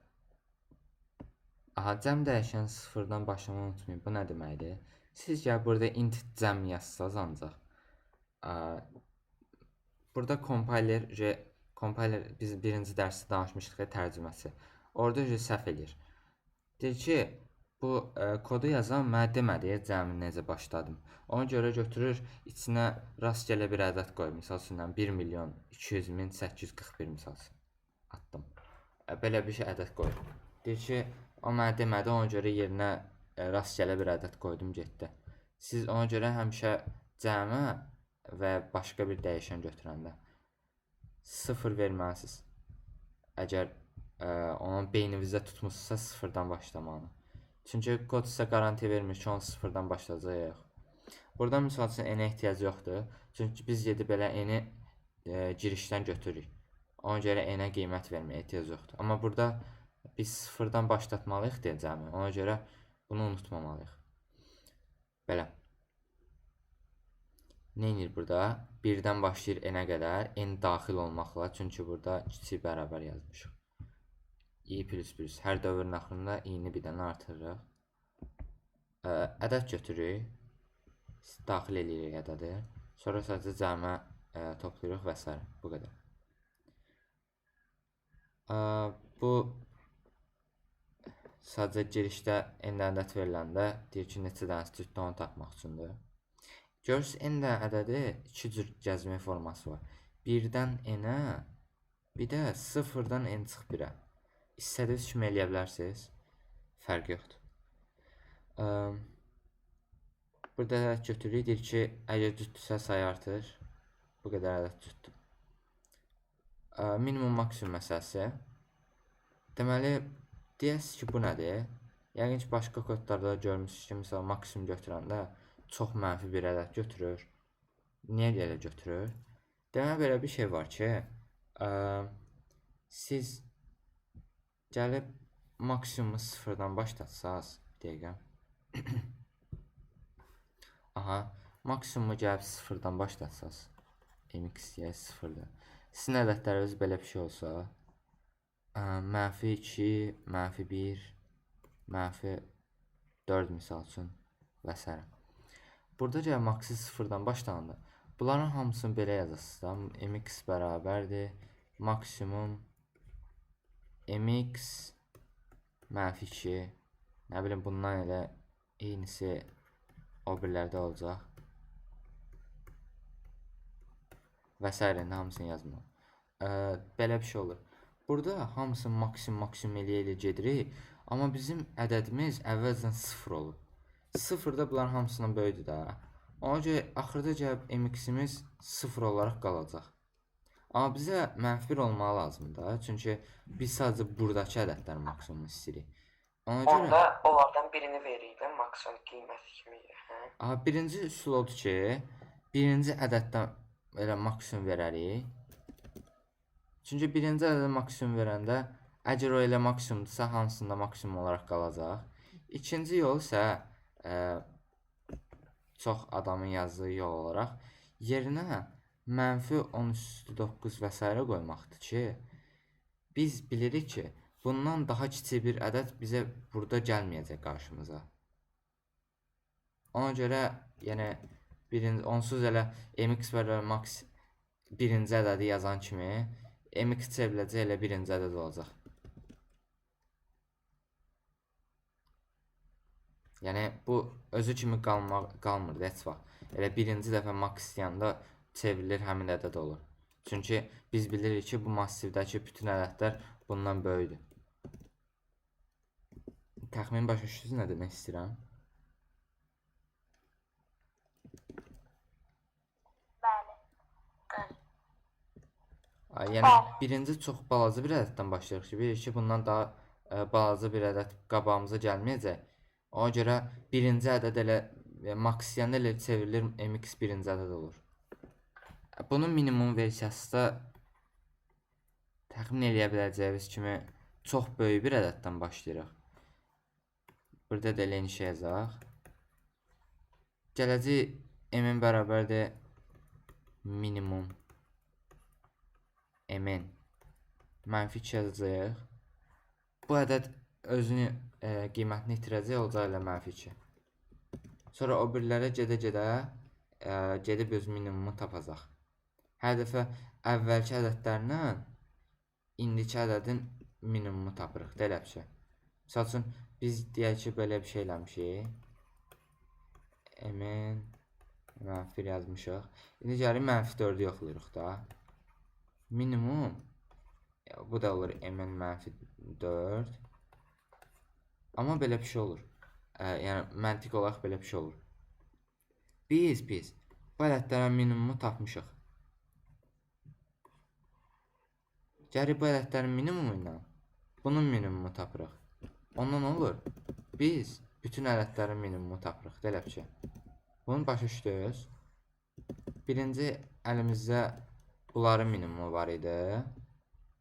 Aha, cəm dəyişən sıfırdan başlamayı unutmayın. Bu nə deməkdir? Siz gəl burada int cəm yazsaz ancaq. Burada compiler biz birinci dərsdə danışmışdıq tərcüməsi. Orada səhv eləyir. Deyir ki, bu kodu yazan mənə demədi, cəmi necə başladım. Ona görə götürür, içinə rastgele bir ədəd qoyur. Misal üçün, 1.200.841 misal üçün atdım. Belə bir şey ədəd qoyur. Deyir ki, o mənə demədi, ona görə yerinə rastgele bir ədəd qoydum, getdi. Siz ona görə həmişə cəmə və başqa bir dəyişən götürəndə 0 verməlisiniz. Əgər Onun beyninizdə tutmuşsunuzsa sıfırdan başlamağını. Çünki kod sizə qarantiya vermir ki, onu sıfırdan başlayacaq yox. Burada misal üçün n-ə ehtiyac yoxdur. Çünki biz gedib elə n-i girişdən götürürük. Ona görə n-ə qiymət verməyə ehtiyac yoxdur. Amma burada biz sıfırdan başlatmalıyıq deyəcəyimi. Ona görə bunu unutmamalıyıq. Belə. Nə edir burada? 1-dən başlayır n-ə qədər. N daxil olmaqla. Çünki burada kiçik bərabər yazmışıq. I plus plus. Hər dövrün axırında i-ni bir dənə artırırıq. Ədəd götürürük. Daxil eləyirik ədədi. Sonra sadəcə cəmə toplayırıq və s. Bu qədər. Bu sadəcə girişdə n-dən ədəd veriləndə deyir ki, neçə dənəsi cütdür onu tapmaq üçündür. Görürsünüz, n-dən ədədi iki cür gəzmə forması var. 1-dən n-ə, bir də 0-dan n çıx 1-ə. İstədiyiniz kimi eləyə bilərsiniz. Fərqi yoxdur. Burada ədəd götürürük. Deyir ki, əgər cütdürsə sayı artır. Bu qədər ədəd cütdür. Minimum maksimum məsələsi. Deməli, deyəsiniz ki, bu nədir? Yəqin ki, başqa kodlarda görmüşsünüz ki, misal maksimum götürəndə çox mənfi bir ədəd götürür. Niyə elə götürür? Deməli, belə bir şey var ki, siz gəlib maksimumu sıfırdan başlatsaz, bir dəqiqə. Aha, maksimumu gəlib sıfırdan başlatsaz, mx deyək sıfırdır. Sizin ədədləriniz belə bir şey olsa, mənfi 2, mənfi 1, mənfi 4 misal üçün və s. Burada gəlib maksi sıfırdan başlananda, bunların hamısını belə yazasınız da, mx bərabərdir, maksimum mx mənfi 2, nə bilim bundan elə eynisi o birilərdə olacaq və s. Hamısını yazmam. Belə bir şey olur. Burada hamısını maksimum eləyə-eləyə gedirik, amma bizim ədədimiz əvvəlcədən 0 olub. 0 da bunların hamısından böyükdür da. Ona görə axırda gəlib mx-imiz 0 olaraq qalacaq. Amma bizə mənfi 1 olmalı lazımdır da. Çünki biz sadəcə buradakı ədədlərin maksimumunu istəyirik. Ona görə Onda onlardan birini veririk də maksimum qiyməti kimi. Hə? Aha, birinci üsul odur ki, birinci ədəddən elə maksimum verərik. Çünki birinci ədədə maksimum verəndə, əgər o elə maksimumdursa, hansında maksimum olaraq qalacaq. İkinci yol isə çox adamın yazdığı yol olaraq yerinə mənfi 10,9 və s. qoymaqdır ki, biz bilirik ki, bundan daha kiçik bir ədəd bizə burada gəlməyəcək qarşımıza. Ona görə, yəni, birinci, onsuz elə mx bərabər max birinci ədədi yazan kimi mx çevriləcək elə birinci ədəd olacaq. Yəni, bu özü kimi qalmır heç vaxt. Elə birinci dəfə max istəyəndə çevrilir, həmin ədəd olur. Çünki biz bilirik ki, bu massivdəki bütün ədədlər bundan böyükdür. Təxmin başa düşdünüz nə demək istəyirəm? Bəli. Bəli. Yəni, birinci çox balaca bir ədəddən başlayırıq ki, bilirik ki, bundan daha balaca bir ədəd qabağımıza gəlməyəcək. Ona görə birinci ədəd elə max istəyəndə elə çevrilir, mx birinci ədəd olur. Bunun minimum versiyası da təxmin eləyə biləcəyiniz kimi çox böyük bir ədəddən başlayırıq. Burada da elə eyni şey yazaq. Gələcək m-in bərabərdir minimum mn mənfi 2 yazacağıq. Bu ədəd özünü qiymətini itirəcək, olacaq elə mənfi 2. Sonra o birilərə gedə-gedə gedib öz minimumu tapacaq. Hər dəfə əvvəlki ədədlərlə indiki ədədin minimumu tapırıq da, elə bir şey. Misal üçün, biz deyək ki, belə bir şey eləmişik. Mn mənfi 1 yazmışıq. İndi gəlirik mənfi 4-ü yoxlayırıq da. Minimum, bu da olur mn mənfi 4. Amma belə bir şey olur. Yəni, məntiq olaraq belə bir şey olur. Biz bu ədədlərin minimumu tapmışıq. Gəlirik bu ədədlərin minimumu ilə Bunun minimumu tapırıq. Ondan nə olur? Biz bütün ədədlərin minimumu tapırıq. Belə bir şey. Bunu başa düşdünüz. Birinci əlimizdə bunların minimumu var idi.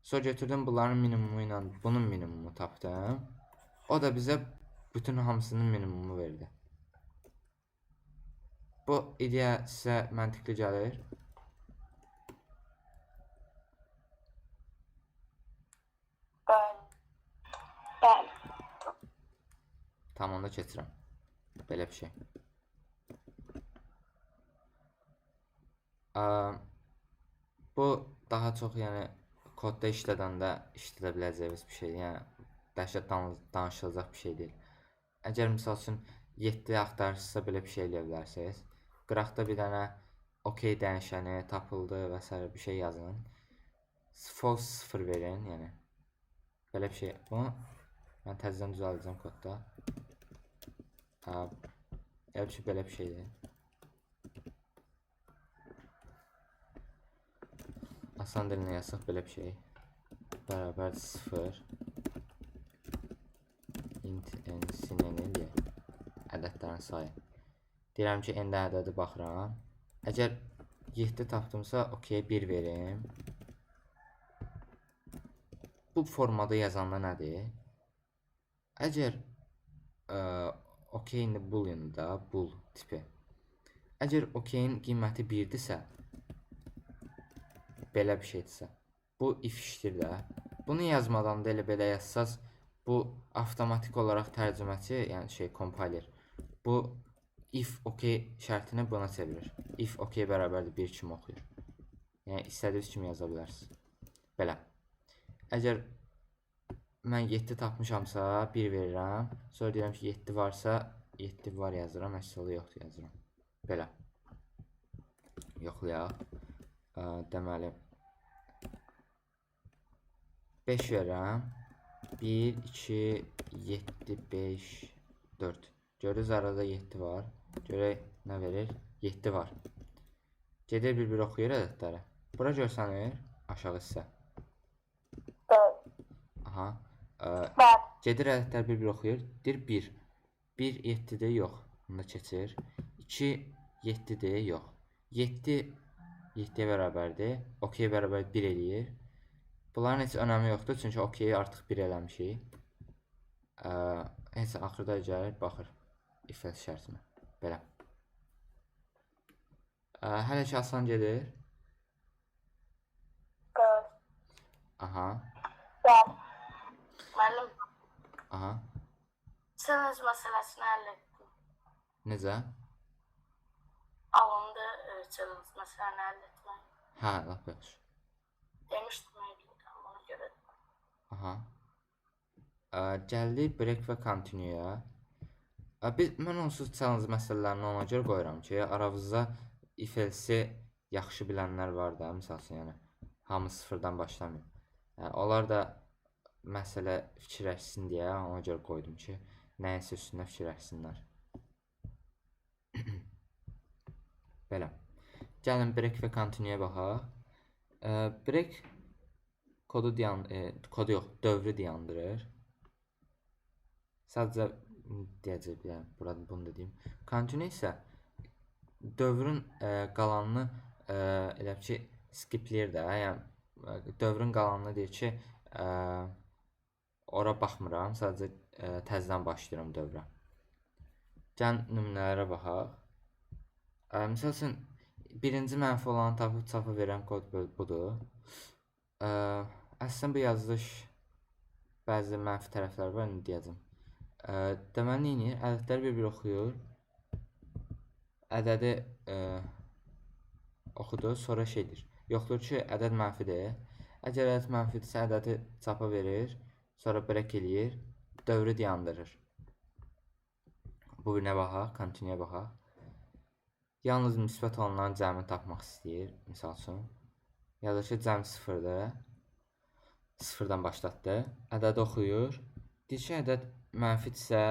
Sonra götürdüm bunların minimumu ilə bunun minimumu tapdım. O da bizə bütün hamısının minimumu verdi. Bu ideya sizə məntiqli gəlir. Bəli. Bəli. Tamam, onda keçirəm. Belə bir şey. Bu daha çox, yəni kodda işlədəndə işlədə biləcəyiniz bir şeydir. Yəni dəhşət danışılacaq bir şey deyil. Əgər misal üçün 7 axtarırsınızsa belə bir şey eləyə bilərsiniz. Qıraqda bir dənə OK dəyişəni tapıldı və s. bir şey yazın. False 0 verin, yəni belə bir şey. Bunu mən təzədən düzəldəcəm kodda. Elə bir şey, belə bir şeydir. Asan dilinə yazsaq belə bir şey. Bərabər 0 int n sin n eləyək. Ədədlərin sayı. Deyirəm ki, n-də ədədi baxıram. Əgər 7 tapdımsa, OK 1 verim. Bu formada yazanda nədir? Əgər OK indi boolean-da, bool tipi. Əgər OK-nin qiyməti 1-dirsə, belə bir şeydirsə, bu if işdir də. Bunu yazmadan da elə belə yazsaz, bu avtomatik olaraq tərcüməçi, yəni şey, compiler, bu if OK şərtini buna çevirir. If OK bərabərdir 1 kimi oxuyur. Yəni istədiyiniz kimi yaza bilərsiniz. Belə. Əgər mən 7 tapmışamsa 1 verirəm. Sonra deyirəm ki, 7 varsa 7 var yazıram, əks halda yoxdur yazıram. Belə. Yoxlayaq. Deməli 5 verirəm. 1, 2, 7, 5, 4. Görürüz arada 7 var. Görək nə verir? 7 var. Gedir bir-bir oxuyur ədədləri. Bura görsənir aşağı hissə. Aha. Gedir ədədlər bir-bir oxuyur. Deyir 1. 1 7-dir, yox. Bunda keçir. 2 7-dir, yox. 7 7-yə bərabərdir. OK bərabər 1 eləyir. Bunların heç önəmi yoxdur, çünki OK-yi artıq 1 eləmişik. Heç axırda gəlir, baxır if else şərtinə. Belə. Hələ ki asan gedir. Bəli. Aha. Bəli. Müəllim, Aha. challenge məsələsini həll etdim. Necə? Alındı challenge məsələni həll etmək. Hə, lap yaxşı. Demişdim ona görə. Aha. Gəldik break və continue-ya. Mən onsuz challenge məsələlərini ona görə qoyuram ki, aranızda if else-i yaxşı bilənlər var da, misal üçün, yəni hamı sıfırdan başlamıyor. Yəni, onlar da məsələ fikirləşsin deyə ona görə qoydum ki, nəyinsə üstündə fikirləşsinlər. Belə. Gəlin break və continue-ya baxaq. Break kodu kodu yox, dövrü dayandırır. Sadəcə deyəcək, yəni burada bunu da deyim. Continue isə dövrün qalanını elə ki skipləyir də, yəni dövrün qalanını deyir ki, ora baxmıram, sadəcə təzədən başlayıram dövrə. Gəlin nümunələrə baxaq. Misal üçün birinci mənfi olanı tapıb çapa verən kod budur. Əslində bu yazılış bəzi mənfi tərəfləri var, indi deyəcəm. Deməli nə edir? Ədədləri bir-bir oxuyur. Ədədi oxudu, sonra şeydir. Yoxdur ki, ədəd mənfidir. Əgər ədəd mənfidirsə, ədədi çapa verir, sonra break eləyir, dövrü dayandırır. Bu birinə baxaq, continue-ya baxaq. Yalnız müsbət olanların cəmini tapmaq istəyir, misal üçün. Yazır ki, cəm 0-dır. 0-dan başlatdı. Ədədi oxuyur. Deyir ki, ədəd mənfidirsə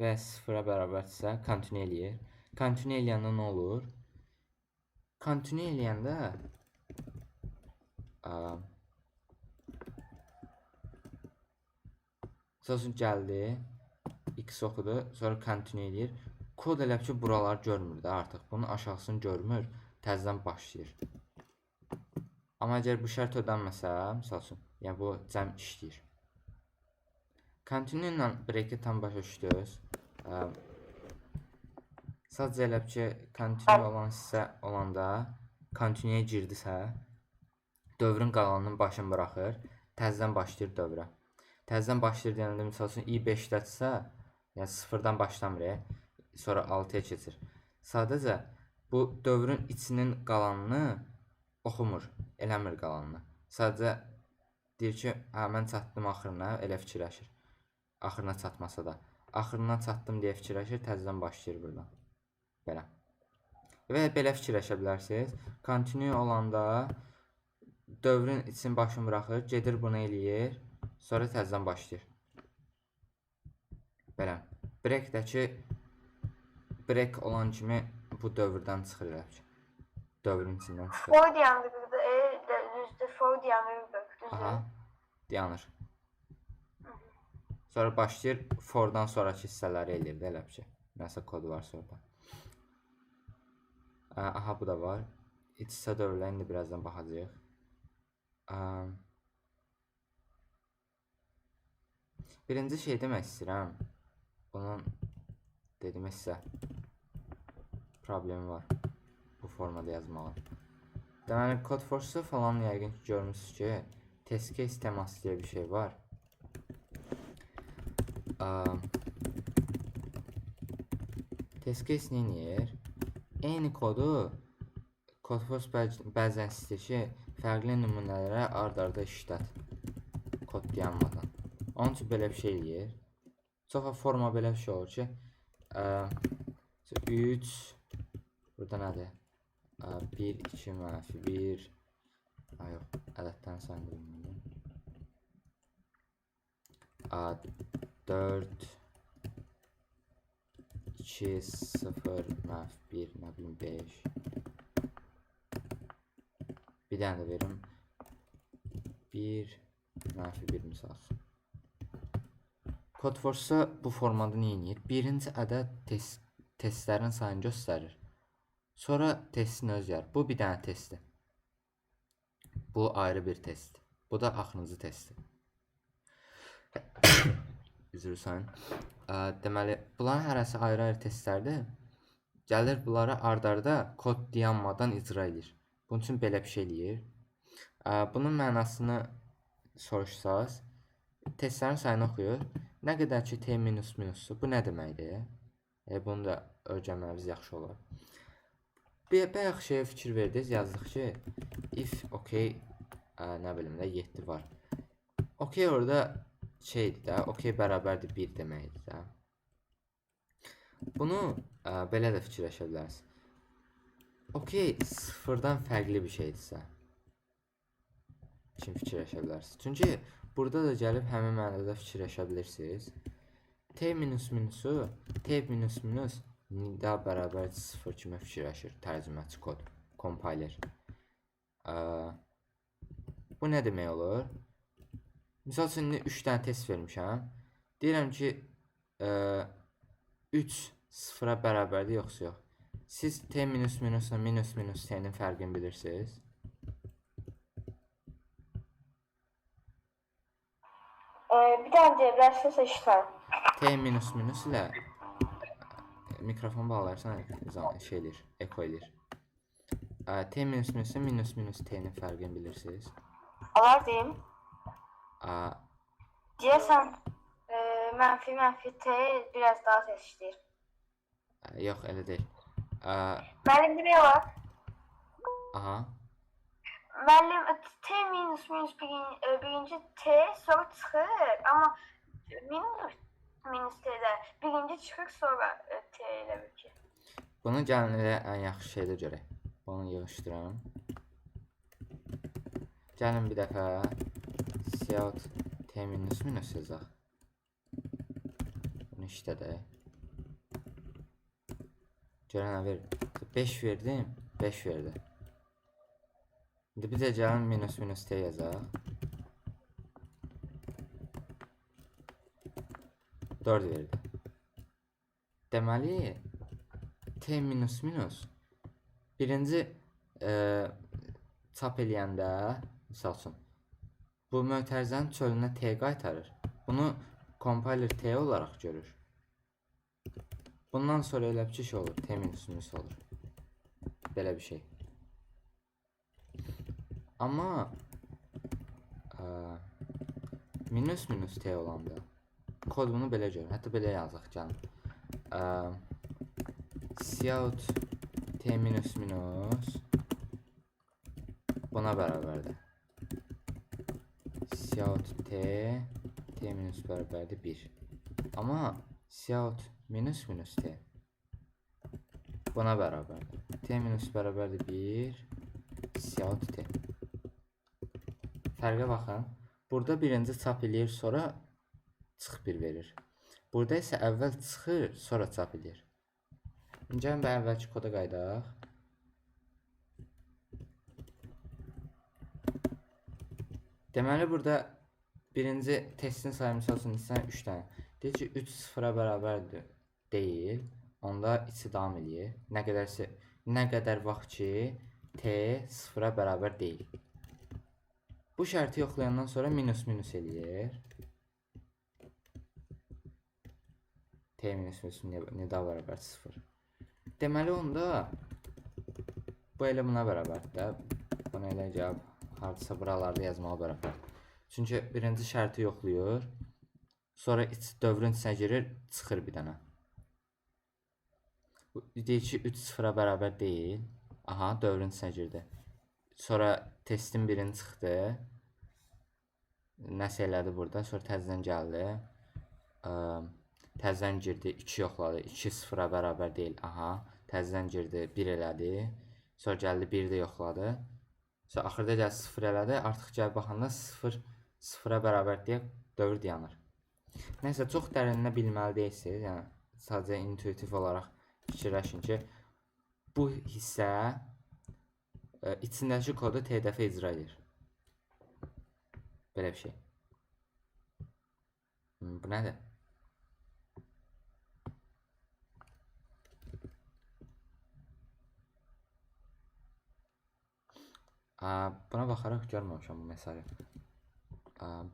və 0-a bərabərdirsə, continue eləyir. Continue eləyəndə nə olur? Continue eləyəndə Misal üçün gəldi, X oxudu, sonra continue eləyir. Kod elə ki buraları görmür də artıq. Bunun aşağısını görmür, təzədən başlayır. Amma əgər bu şərt ödənməsə, misal üçün, yəni bu cəm işləyir. Continue ilə break-i tam başa düşdünüz. Sadəcə elə ki continue olan hissə olanda continue-yə girdisə, dövrün qalanının başını buraxır, təzədən başlayır dövrə. Təzədən başlayır deyəndə, misal üçün i 5-dədirsə, yəni 0-dan başlamır, sonra 6-ya keçir. Sadəcə bu dövrün içinin qalanını oxumur, eləmir qalanını. Sadəcə deyir ki, hə, mən çatdım axırına, elə fikirləşir. Axırına çatmasa da. Axırına çatdım deyə fikirləşir, təzədən başlayır buradan. Belə. Və belə fikirləşə bilərsiniz. Continue olanda dövrün için başını buraxır, gedir bunu eləyir, sonra təzədən başlayır. Belə. Break-dəki break olan kimi bu dövrdən çıxır elə ki. Dövrün içindən çıxır. For dayandırdı. Düzdür. For dayanır. Düzdür. Aha, dayanır. Sonra başlayır fordan sonraki hissələri eləyir də elə bir şey. Nəsə kodu varsa orada. Aha, bu da var. İç-içə dövrlər indi birazdan baxacağıq. Birinci şey demək istəyirəm. Bunun dedim hissə problemi var bu formada yazmağın. Deməli, Codeforce falan yəqin ki görmüsünüz ki, test case teması deyə bir şey var. Test case nə edir? Eyni kodu Codeforce bəzən istəyir ki, fərqli nümunələrə ard-arda işlət kod dayanmadan. Onun üçün belə bir şey eləyir. Çox vaxt forma belə bir şey olur ki, 3, burada nədir? 1, 2, mənfi 1, yox, ədəddən sayını bilmirəm. 4, 2, 0, mənfi 1, nə bilim 5. Bir dənə də verim. 1, mənfi 1 misal. Codeforce bu formada nə edir? Birinci ədəd testlərin sayını göstərir. Sonra testin özgər. Bu bir dənə testdir. Bu ayrı bir test. Bu da axırıncı testdir. Üzr istəyirəm. Deməli, bunların hərəsi ayrı-ayrı testlərdir. Gəlir bunlara ard-arda kod dayanmadan icra edir. Bunun üçün belə bir şey eləyir. Bunun mənasını soruşsaz, testlərin sayını oxuyur. Nə qədər ki T minus minusu, bu nə deməkdir? Bunu da öyrənməyimiz yaxşı olar. Bayaq şeyə fikir verdiniz, yazdıq ki, if OK, nə bilim də 7 var. OK orada şeydir də, OK bərabərdir 1 deməkdir də. Bunu belə də fikirləşə bilərsiniz. OK sıfırdan fərqli bir şeydirsə kimi fikirləşə bilərsiniz. Çünki burada da gəlib həmin mənada fikirləşə bilirsiniz. T minus minusu T minus minus nida bərabər 0 kimi fikirləşir tərcüməçi kod, compiler. Bu nə demək olur? Misal üçün, indi 3 dənə test vermişəm. Deyirəm ki, 3 sıfıra bərabərdir, yoxsa yox. Siz T minus minusla minus minus T-nin fərqini bilirsiniz. Bir dənə deyə bilərsinizsə işləyəm. T minus minus ilə mikrofon bağlarsan şey eləyir, eko eləyir. T minus minus ilə minus minus T-nin fərqini bilirsiniz. Olar deyim. Deyəsən, mənfi mənfi T biraz daha tez işləyir. Yox, elə deyil. Müəllim demək olar. Aha. Müəllim, T minus minus birinci T sonra çıxır, amma minus minus T-də birinci çıxır, sonra T elə bil ki. Bunu gəlin elə ən yaxşı şeydə görək. Bunu yığışdırım. Gəlin bir dəfə cout T minus minus yazaq. Bunu işlədək. Görən nə verir? 5 verdim, 5 verdi. İndi bir də gəlin minus minus T yazaq. 4 verdi. Deməli, T minus minus birinci çap eləyəndə, misal üçün, bu mötərizənin çölünə T qaytarır. Bunu compiler T olaraq görür. Bundan sonra elə bir şey olur. T minus minus olur. Belə bir şey. Amma minus minus T olanda kod bunu belə görür. Hətta belə yazaq, gəlin. Cout T minus minus buna bərabərdir. Cout T T minus bərabərdir 1. Amma cout minus minus T buna bərabərdir. T minus bərabərdir 1 cout T. Fərqə baxın. Burada birinci çap eləyir, sonra çıx 1 verir. Burada isə əvvəl çıxır, sonra çap eləyir. İndi gəlin və əvvəlki koda qayıdaq. Deməli, burada birinci testin sayı misal üçün istəyən 3 dənə. Deyir ki, 3 sıfıra bərabərdir deyil. Onda içi davam eləyir. Nə qədər vaxt ki, T sıfıra bərabər deyil. Bu şərti yoxlayandan sonra minus minus eləyir. T minus minus nida bərabər 0. Deməli, onda bu elə buna bərabərdir də. Bunu elə gəlib hardasa buralarda yazmağa bərabərdir. Çünki birinci şərti yoxlayır. Sonra dövrün içinə girir, çıxır bir dənə. Deyir ki, 3 sıfıra bərabər deyil. Aha, dövrün içinə girdi. Sonra testin birini çıxdı. Nəsə elədi burada. Sonra təzədən gəldi. Təzədən girdi, 2 yoxladı. 2 sıfıra bərabər deyil. Aha, təzədən girdi, 1 elədi. Sonra gəldi, 1 də yoxladı. Sonra axırda gəldi, 0 elədi. Artıq gəlib baxanda 0 sıfıra bərabər deyə dövr dayanır. Nəsə, çox dərinə bilməli deyilsiniz. Yəni, sadəcə intuitiv olaraq fikirləşin ki, bu hissə içindəki kodu T dəfə icra edir. Belə bir şey. Bu nədir? Buna baxaraq görməmişəm bu məsələ.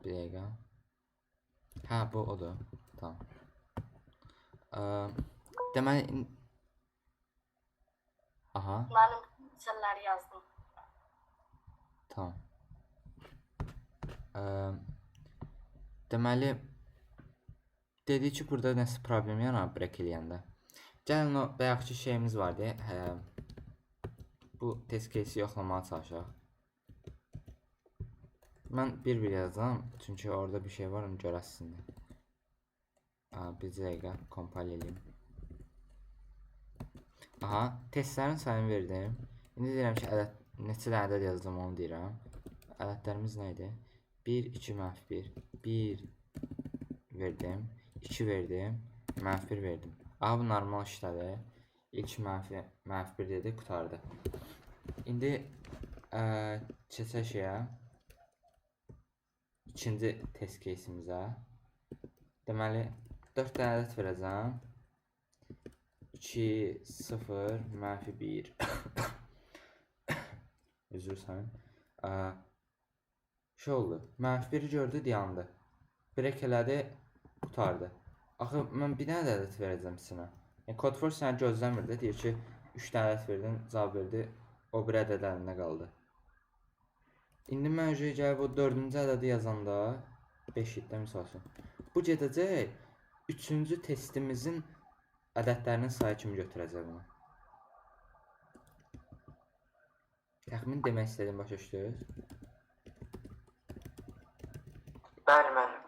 Bir dəqiqə. Hə, bu odur. Tamam. Deməli... Aha. Mənim məsələləri yazdım. Tamam. Deməli, dedik ki, burada nəsə problem yaranır break eləyəndə. Gəlin o bayaqki şeyimiz vardı. Bu test case-i yoxlamağa çalışaq. Mən bir-bir yazacağam, çünki orada bir şey var, onu görəsiniz. Bir dəqiqə compile eləyim. Aha, testlərin sayını verdim. İndi deyirəm ki, neçə dənə ədəd yazacağam, onu deyirəm. Ədədlərimiz nə idi? 1, 2, -1. 1 verdim, 2 verdim, -1 verdim. Aha, bu normal işlədi. İlk -1 dedi, qurtardı. İndi keçək şeyə. İkinci test case-imizə. Deməli, 4 dənə ədəd verəcəm. 2, 0, -1. Üzr istəyirəm. Şey oldu. -1-i gördü, dayandı. Break elədi, qurtardı. Axı, mən bir dənə də ədəd verəcəm içinə. Yəni, Codeforce səni gözləmir də, deyir ki, 3 dənə ədəd verdin, cavab verdi, o bir ədəd əlində qaldı. İndi mən gəlib o 4-cü ədədi yazanda 5 idi, misal üçün. Bu gedəcək 3-cü testimizin ədədlərinin sayı kimi götürəcək bunu. Təxmin demək istədiyim başa düşdünüz? Bəli, müəllim.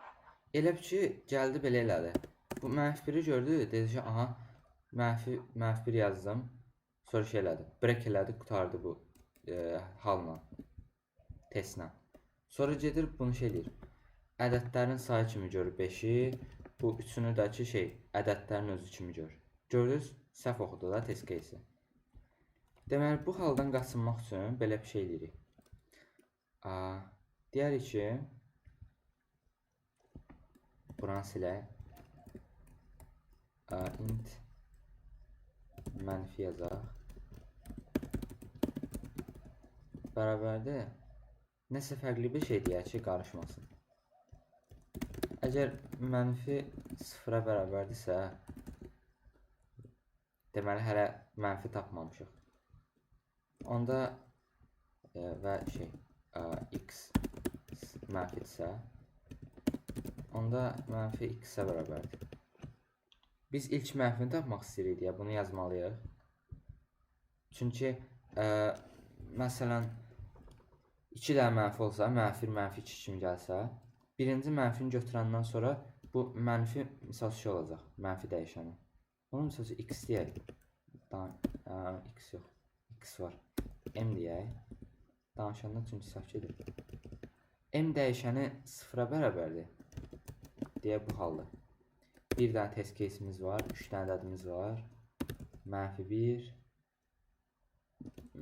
Elə bir ki, gəldi belə elədi. Bu -1-i gördü, dedi ki, aha, -1 yazdım. Sonra şey elədi, break elədi, qurtardı bu halla, testlə. Sonra gedir, bunu şey eləyir. Ədədlərin sayı kimi görür 5-i, bu üçünü də ki, şey, ədədlərin özü kimi görür. Gördünüz, səhv oxudu da test case-i. Deməli, bu haldan qaçınmaq üçün belə bir şey eləyirik. Deyərik ki, buranı silək. Int mənfi yazaq. Bərabərdir. Nəsə fərqli bir şey deyək ki, qarışmasın. Əgər mənfi 0-a bərabərdirsə, deməli hələ mənfi tapmamışıq. Onda və şey x mənfidirsə, onda mənfi x-ə bərabərdir. Biz ilk mənfini tapmaq istəyirik deyə bunu yazmalıyıq. Çünki məsələn 2 dənə mənfi olsa, mənfi 1, mənfi 2 kimi gəlsə, birinci mənfini götürəndən sonra bu mənfi misal şey olacaq, mənfi dəyişəni. Bunu misal üçün x deyək. X yox, x var. M deyək. Danışanda çünki səhv gedir. M dəyişəni 0-a bərabərdir deyə bu halda. Bir dənə test case'imiz var, 3 dənə ədədimiz var. Mənfi 1,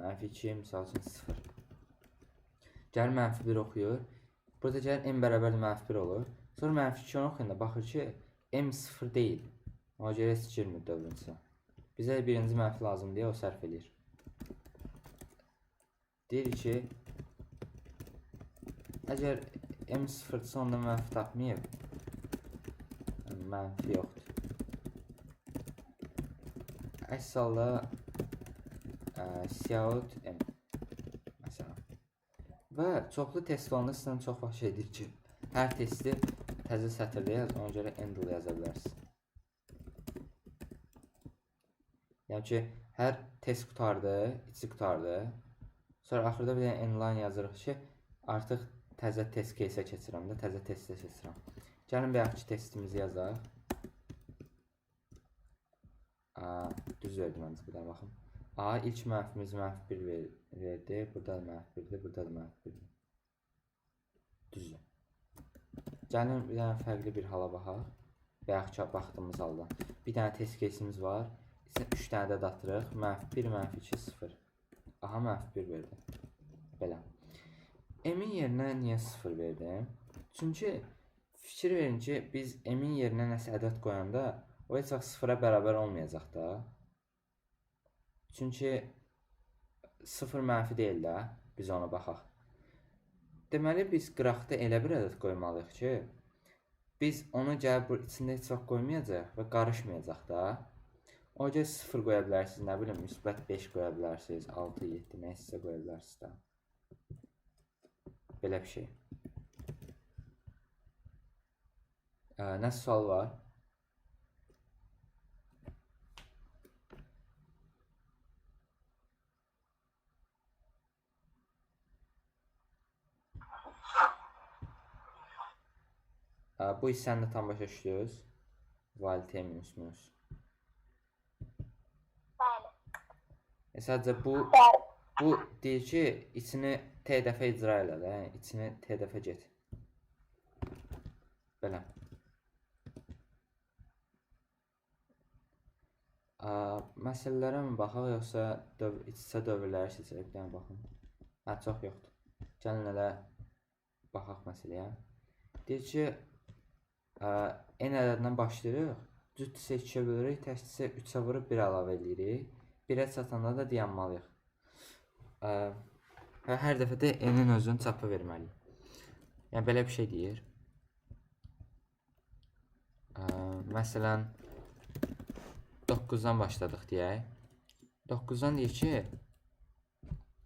mənfi 2, misal üçün 0. Gəlir mənfi 1 oxuyur. Burada gəlir m bərabərdir mənfi 1 olur. Sonra mənfi 2-ni oxuyanda baxır ki, m 0 deyil. Ona görə heç girmir dördüncüsü. Bizə birinci mənfi lazım deyə o sərf eləyir. Deyir ki, əgər m 0-dırsa onda mənfi tapmayıb. Yəni, mənfi yoxdur. Əks halda cout m məsələn. Və çoxlu test olanda sizdən çox vaxt şey deyir ki, hər testi təzə sətirdə yaz, ona görə endl yaza bilərsiniz. Yəni ki, hər test qurtardı, içi qurtardı. Sonra axırda bir dənə endline yazırıq ki, artıq təzə test case-ə keçirəm də, təzə testə keçirəm. Gəlin bayaqki testimizi yazaq. Düz verdi məncə, bir dənə baxın. İlk mənfimiz mənfi 1 verdi, burada da mənfi 1-dir, burada da mənfi 1-dir. Düzdür. Gəlin bir dənə fərqli bir hala baxaq. Bayaqki baxdığımız halda. Bir dənə test case-imiz var. İçinə 3 dənə ədəd atırıq. Mənfi 1, mənfi 2, 0. Aha, mənfi 1 verdi. Belə. M-in yerinə niyə 0 verdim? Çünki fikir verin ki, biz M-in yerinə nəsə ədəd qoyanda o heç vaxt 0-a bərabər olmayacaq da. Çünki 0 mənfi deyil də, biz ona baxaq. Deməli, biz qıraqda elə bir ədəd qoymalıyıq ki, biz onu gəlib bu içində heç vaxt qoymayacaq və qarışmayacaq da. Ona görə 0 qoya bilərsiniz, nə bilim, müsbət 5 qoya bilərsiniz, 6, 7, nə isə qoya bilərsiniz də. Belə bir şey. Nə sual var? Bu hissəni də tam başa düşdünüz. While t minus minus. Bəli. Sadəcə bu deyir ki, içini t dəfə icra elə də, yəni içini t dəfə get. Belə. Məsələlərə mi baxaq, yoxsa iç-içə dövrləri seçək? Bir dənə baxın. Hə, çox yoxdur. Gəlin elə baxaq məsələyə. Deyir ki, n ədədindən başlayırıq. Cüt isə 2-yə bölürük, təkdirsə 3-ə vurub 1 əlavə edirik. 1-ə çatanda da dayanmalıyıq. Və hər dəfə də n-in özünü çapa verməliyik. Yəni, belə bir şey deyir. Məsələn, 9-dan başladıq deyək. 9-dan deyir ki,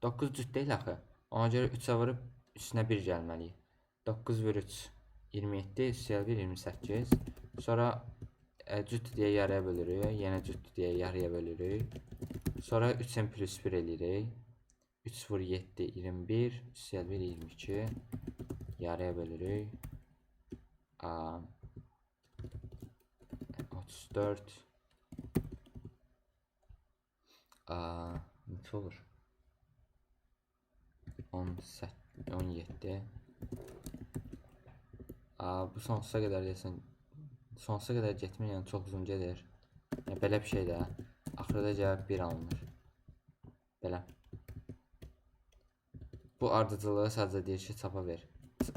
9 cüt deyil axı. Ona görə 3-ə vurub üstünə 1 gəlməliyik. 9 vur 3, 27, üstəyə 1, 28. Sonra cüt deyə yarıya bölürük, yenə cüt deyə yarıya bölürük. Sonra 3-ün plus 1 eləyirik. 3 vur 7, 21, üstəyə 1, 22. Yarıya bölürük. 34. Neçə olur? 18, 17. Bu sonsuza qədər deyəsən, sonsuza qədər getmir, yəni çox uzun gedir. Yəni, belə bir şey də. Axırda cavab 1 alınır. Belə. Bu ardıcılığı sadəcə deyir ki, çapa ver.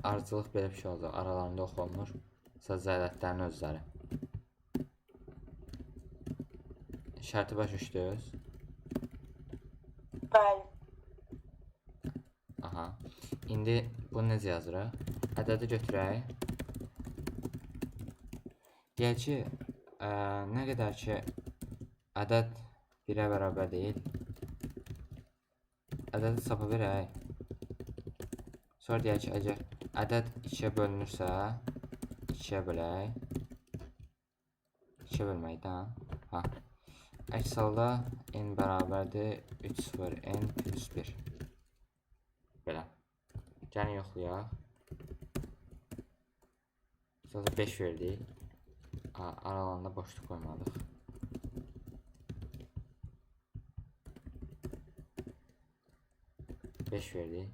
Ardıcılıq belə bir şey olacaq. Aralarında oxu olmur. Sadəcə ədədlərin özləri. Şərti başa düşdünüz? Bəli. Aha. İndi bunu necə yazırıq? Ədədi götürək. Deyək ki, nə qədər ki ədəd 1-ə bərabər deyil. Ədədi çapa verək. Sonra deyək ki, əgər ədəd 2-yə bölünürsə, 2-yə bölək. 2-yə bölməkdə, ha. Əks halda n bərabərdir 3 0 n plus 1. Belə. Gəlin yoxlayaq. Sonra 5 verdik. Aralarında boşluq qoymadıq. 5 verdik.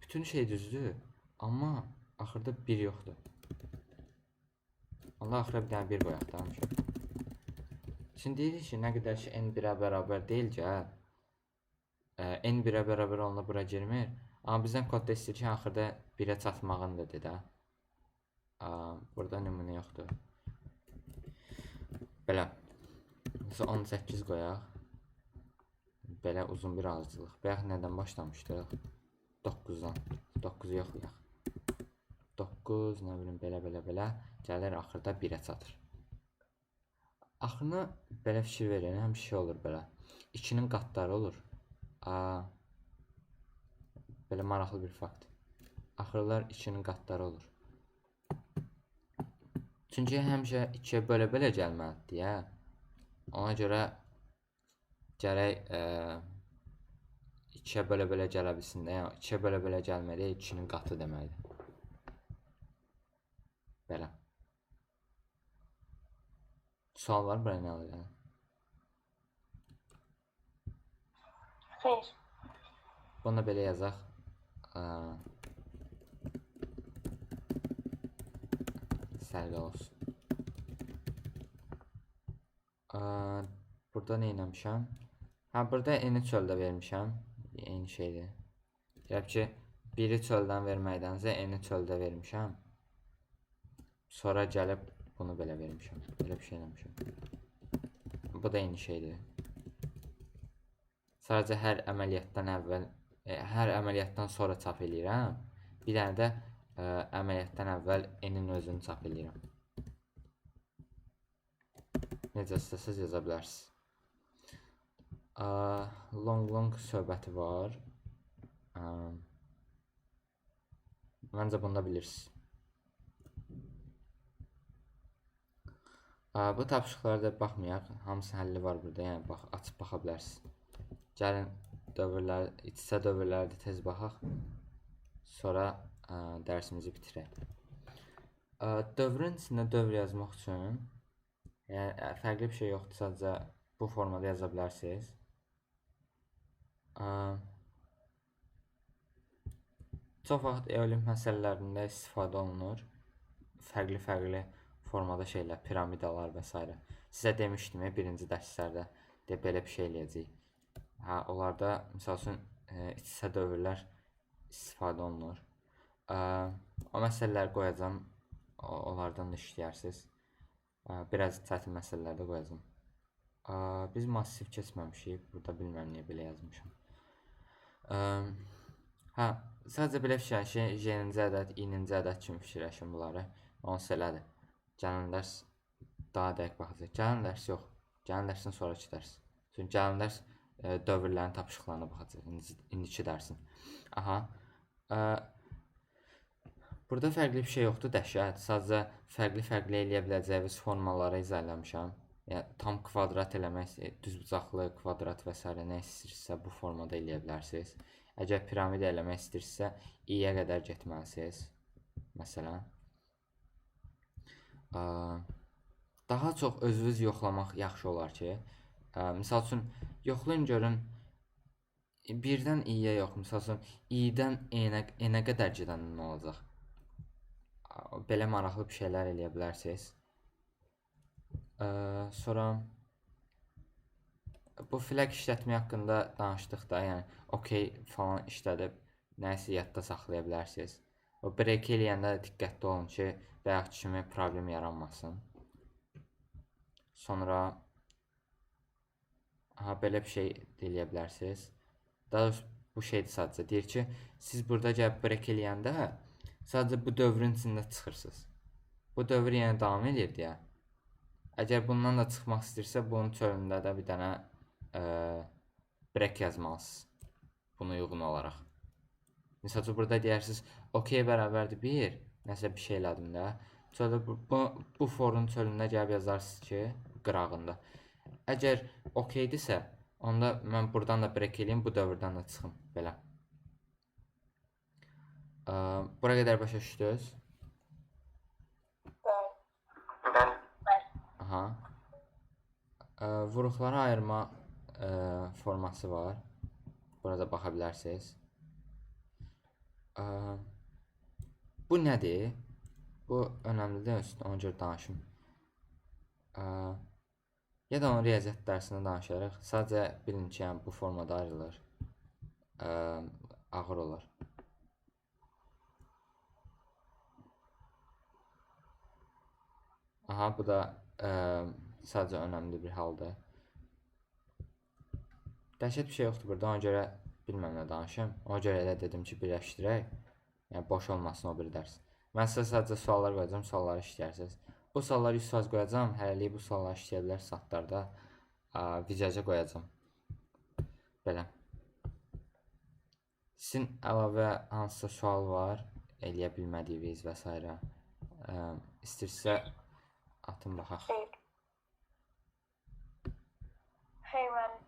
Bütün şey düzdür, amma axırda 1 yoxdur. Onda axıra bir dənə 1 qoyaq da. Şimdi deyirik ki, nə qədər ki n 1-ə bərabər deyil gəl. N 1-ə bərabər olanda bura girmir. Amma bizdən kodda istəyir ki, axırda 1-ə çatmağındır dedi. Burada nümunə yoxdur. Belə. Məsələn, 18 qoyaq. Belə uzun bir ardıcıllıq. Bayaq nədən başlamışdıq? 9-dan. 9-u yoxlayaq. 9, nə bilim, belə, belə, belə. Gəlir axırda 1-ə çatır. Axırına belə fikir verin, həmişə şey olur belə. 2-nin qatları olur. Belə maraqlı bir fakt. Axırlar 2-nin qatları olur. Çünki həmişə 2-yə belə-belə gəlməlidir deyə. Ona görə gərək 2-yə belə-belə gələ bilsin də. Yəni 2-yə belə-belə gəlməli 2-nin qatı deməkdir. Belə. Sual var bura nə əlaqəli? Xeyr. Bunu da belə yazaq. Sərqə olsun. Burada nə eləmişəm? Hə, burada eyni çöldə vermişəm. Eyni şeydir. Deyək ki, biri çöldən verməkdənsə eyni çöldə vermişəm. Sonra gəlib bunu belə vermişəm. Belə bir şey eləmişəm. Bu da eyni şeydir. Sadəcə hər əməliyyatdan əvvəl, hər əməliyyatdan sonra çap eləyirəm. Bir dənə də əməliyyatdan əvvəl n-in özünü çap eləyirəm. Necə istəsəz yaza bilərsiniz. Long söhbəti var. Məncə bunu da bilirsiniz. Bu tapşırıqlara da baxmayaq. Hamısı həlli var burada. Yəni bax, açıb baxa bilərsiniz. Gəlin dövrlər, iç-içə dövrlərə də tez baxaq. Sonra dərsimizi bitirək. Dövrün içində dövr yazmaq üçün, yəni fərqli bir şey yoxdur, sadəcə bu formada yaza bilərsiniz. Çox vaxt e-olimp məsələlərində istifadə olunur. Fərqli-fərqli formada şeylər, piramidalar və s. Sizə demişdim birinci dərslərdə deyə belə bir şey eləyəcəyik. Hə, onlarda misal üçün iç-içə dövrlər istifadə olunur. O məsələləri qoyacam, onlardan da işləyərsiniz. Biraz çətin məsələlər də qoyacam. Biz massiv keçməmişik, burada bilmirəm niyə belə yazmışam. Hə, sadəcə belə fikirləşin, J-ci ədəd, I-ci ədəd kimi fikirləşin bunları. Onsuz elədir. Gələn dərs daha dəqiq baxacaq. Gələn dərs yox, gələn dərsin sonraki dərs. Çünki gələn dərs dövrlərin tapşırıqlarına baxacaq, indiki dərsin. Aha. Burada fərqli bir şey yoxdur, dəhşət. Sadəcə fərqli-fərqli eləyə biləcəyiniz formaları izah eləmişəm. Yəni, tam kvadrat eləmək, düzbucaqlı kvadrat və s. nə istəyirsinizsə bu formada eləyə bilərsiniz. Əgər piramida eləmək istəyirsinizsə, i-yə qədər getməlisiniz, məsələn. Daha çox özünüz yoxlamaq yaxşı olar ki, misal üçün, yoxlayın görün, birdən i-yə yox, misal üçün, i-dən n-ə qədər gedəndə nə olacaq? Belə maraqlı bir şeylər eləyə bilərsiniz. Sonra bu flag işlətmək haqqında danışdıq da, yəni OK falan işlədib nəyisə yadda saxlaya bilərsiniz. O break eləyəndə diqqətli olun ki, bayaq kimi problem yaranmasın. Sonra Aha, belə bir şey eləyə bilərsiniz. Daha doğrusu bu şeydir sadəcə. Deyir ki, siz burada gəlib break eləyəndə sadəcə bu dövrün içində çıxırsınız. Bu dövr yenə davam eləyir deyə. Əgər bundan da çıxmaq istəyirsə, bunun çölündə də bir dənə break yazmalısınız. Buna uyğun olaraq. Misal üçün, burada deyərsiniz, OK bərabərdir 1, nəsə bir şey elədim də. Çöldə bu forun çölündə gəlib yazarsınız ki, qırağında. Əgər OK-dirsə, onda mən buradan da break eləyim, bu dövrdən də çıxım. Belə. Bura qədər başa düşdünüz? Bəli. Aha. Vuruqlara ayırma forması var. Burada baxa bilərsiniz. Bu nədir? Bu önəmlidir, üstünə ona görə danışım. Ya da onu riyaziyyat dərsində danışarıq. Sadəcə bilin ki, yəni bu formada ayrılır. Ağır olar. Aha, bu da sadəcə önəmli bir haldır. Dəhşət bir şey yoxdur burada, ona görə bilməm nə danışım. Ona görə elə dedim ki, birləşdirək. Yəni, boş olmasın o bir dərs. Mən sizə sadəcə suallar qoyacağam, sualları işləyərsiniz. Bu sualları 100% qoyacağam, hələlik bu sualları işləyə bilər saatlarda. Vicaca qoyacağam. Belə. Sizin əlavə hansısa sual var, eləyə bilmədiyiniz və s. İstəyirsə atın baxaq. Xeyr. Xeyr müəllim.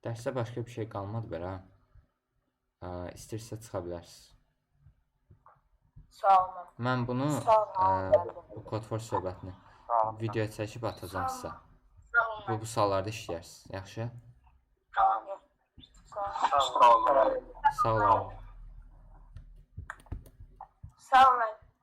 Dərsdə başqa bir şey qalmadı belə. İstəyirsə çıxa bilərsiniz. Sağ olun. Mən bunu, Sağ olun. bu Codeforce söhbətini videoya çəkib atacağam sizə. Sağ olun. Bu suallarda işləyərsiniz. Yaxşı? Sağ olun. Sağ olun. Sağ olun. Sağ olun müəllim.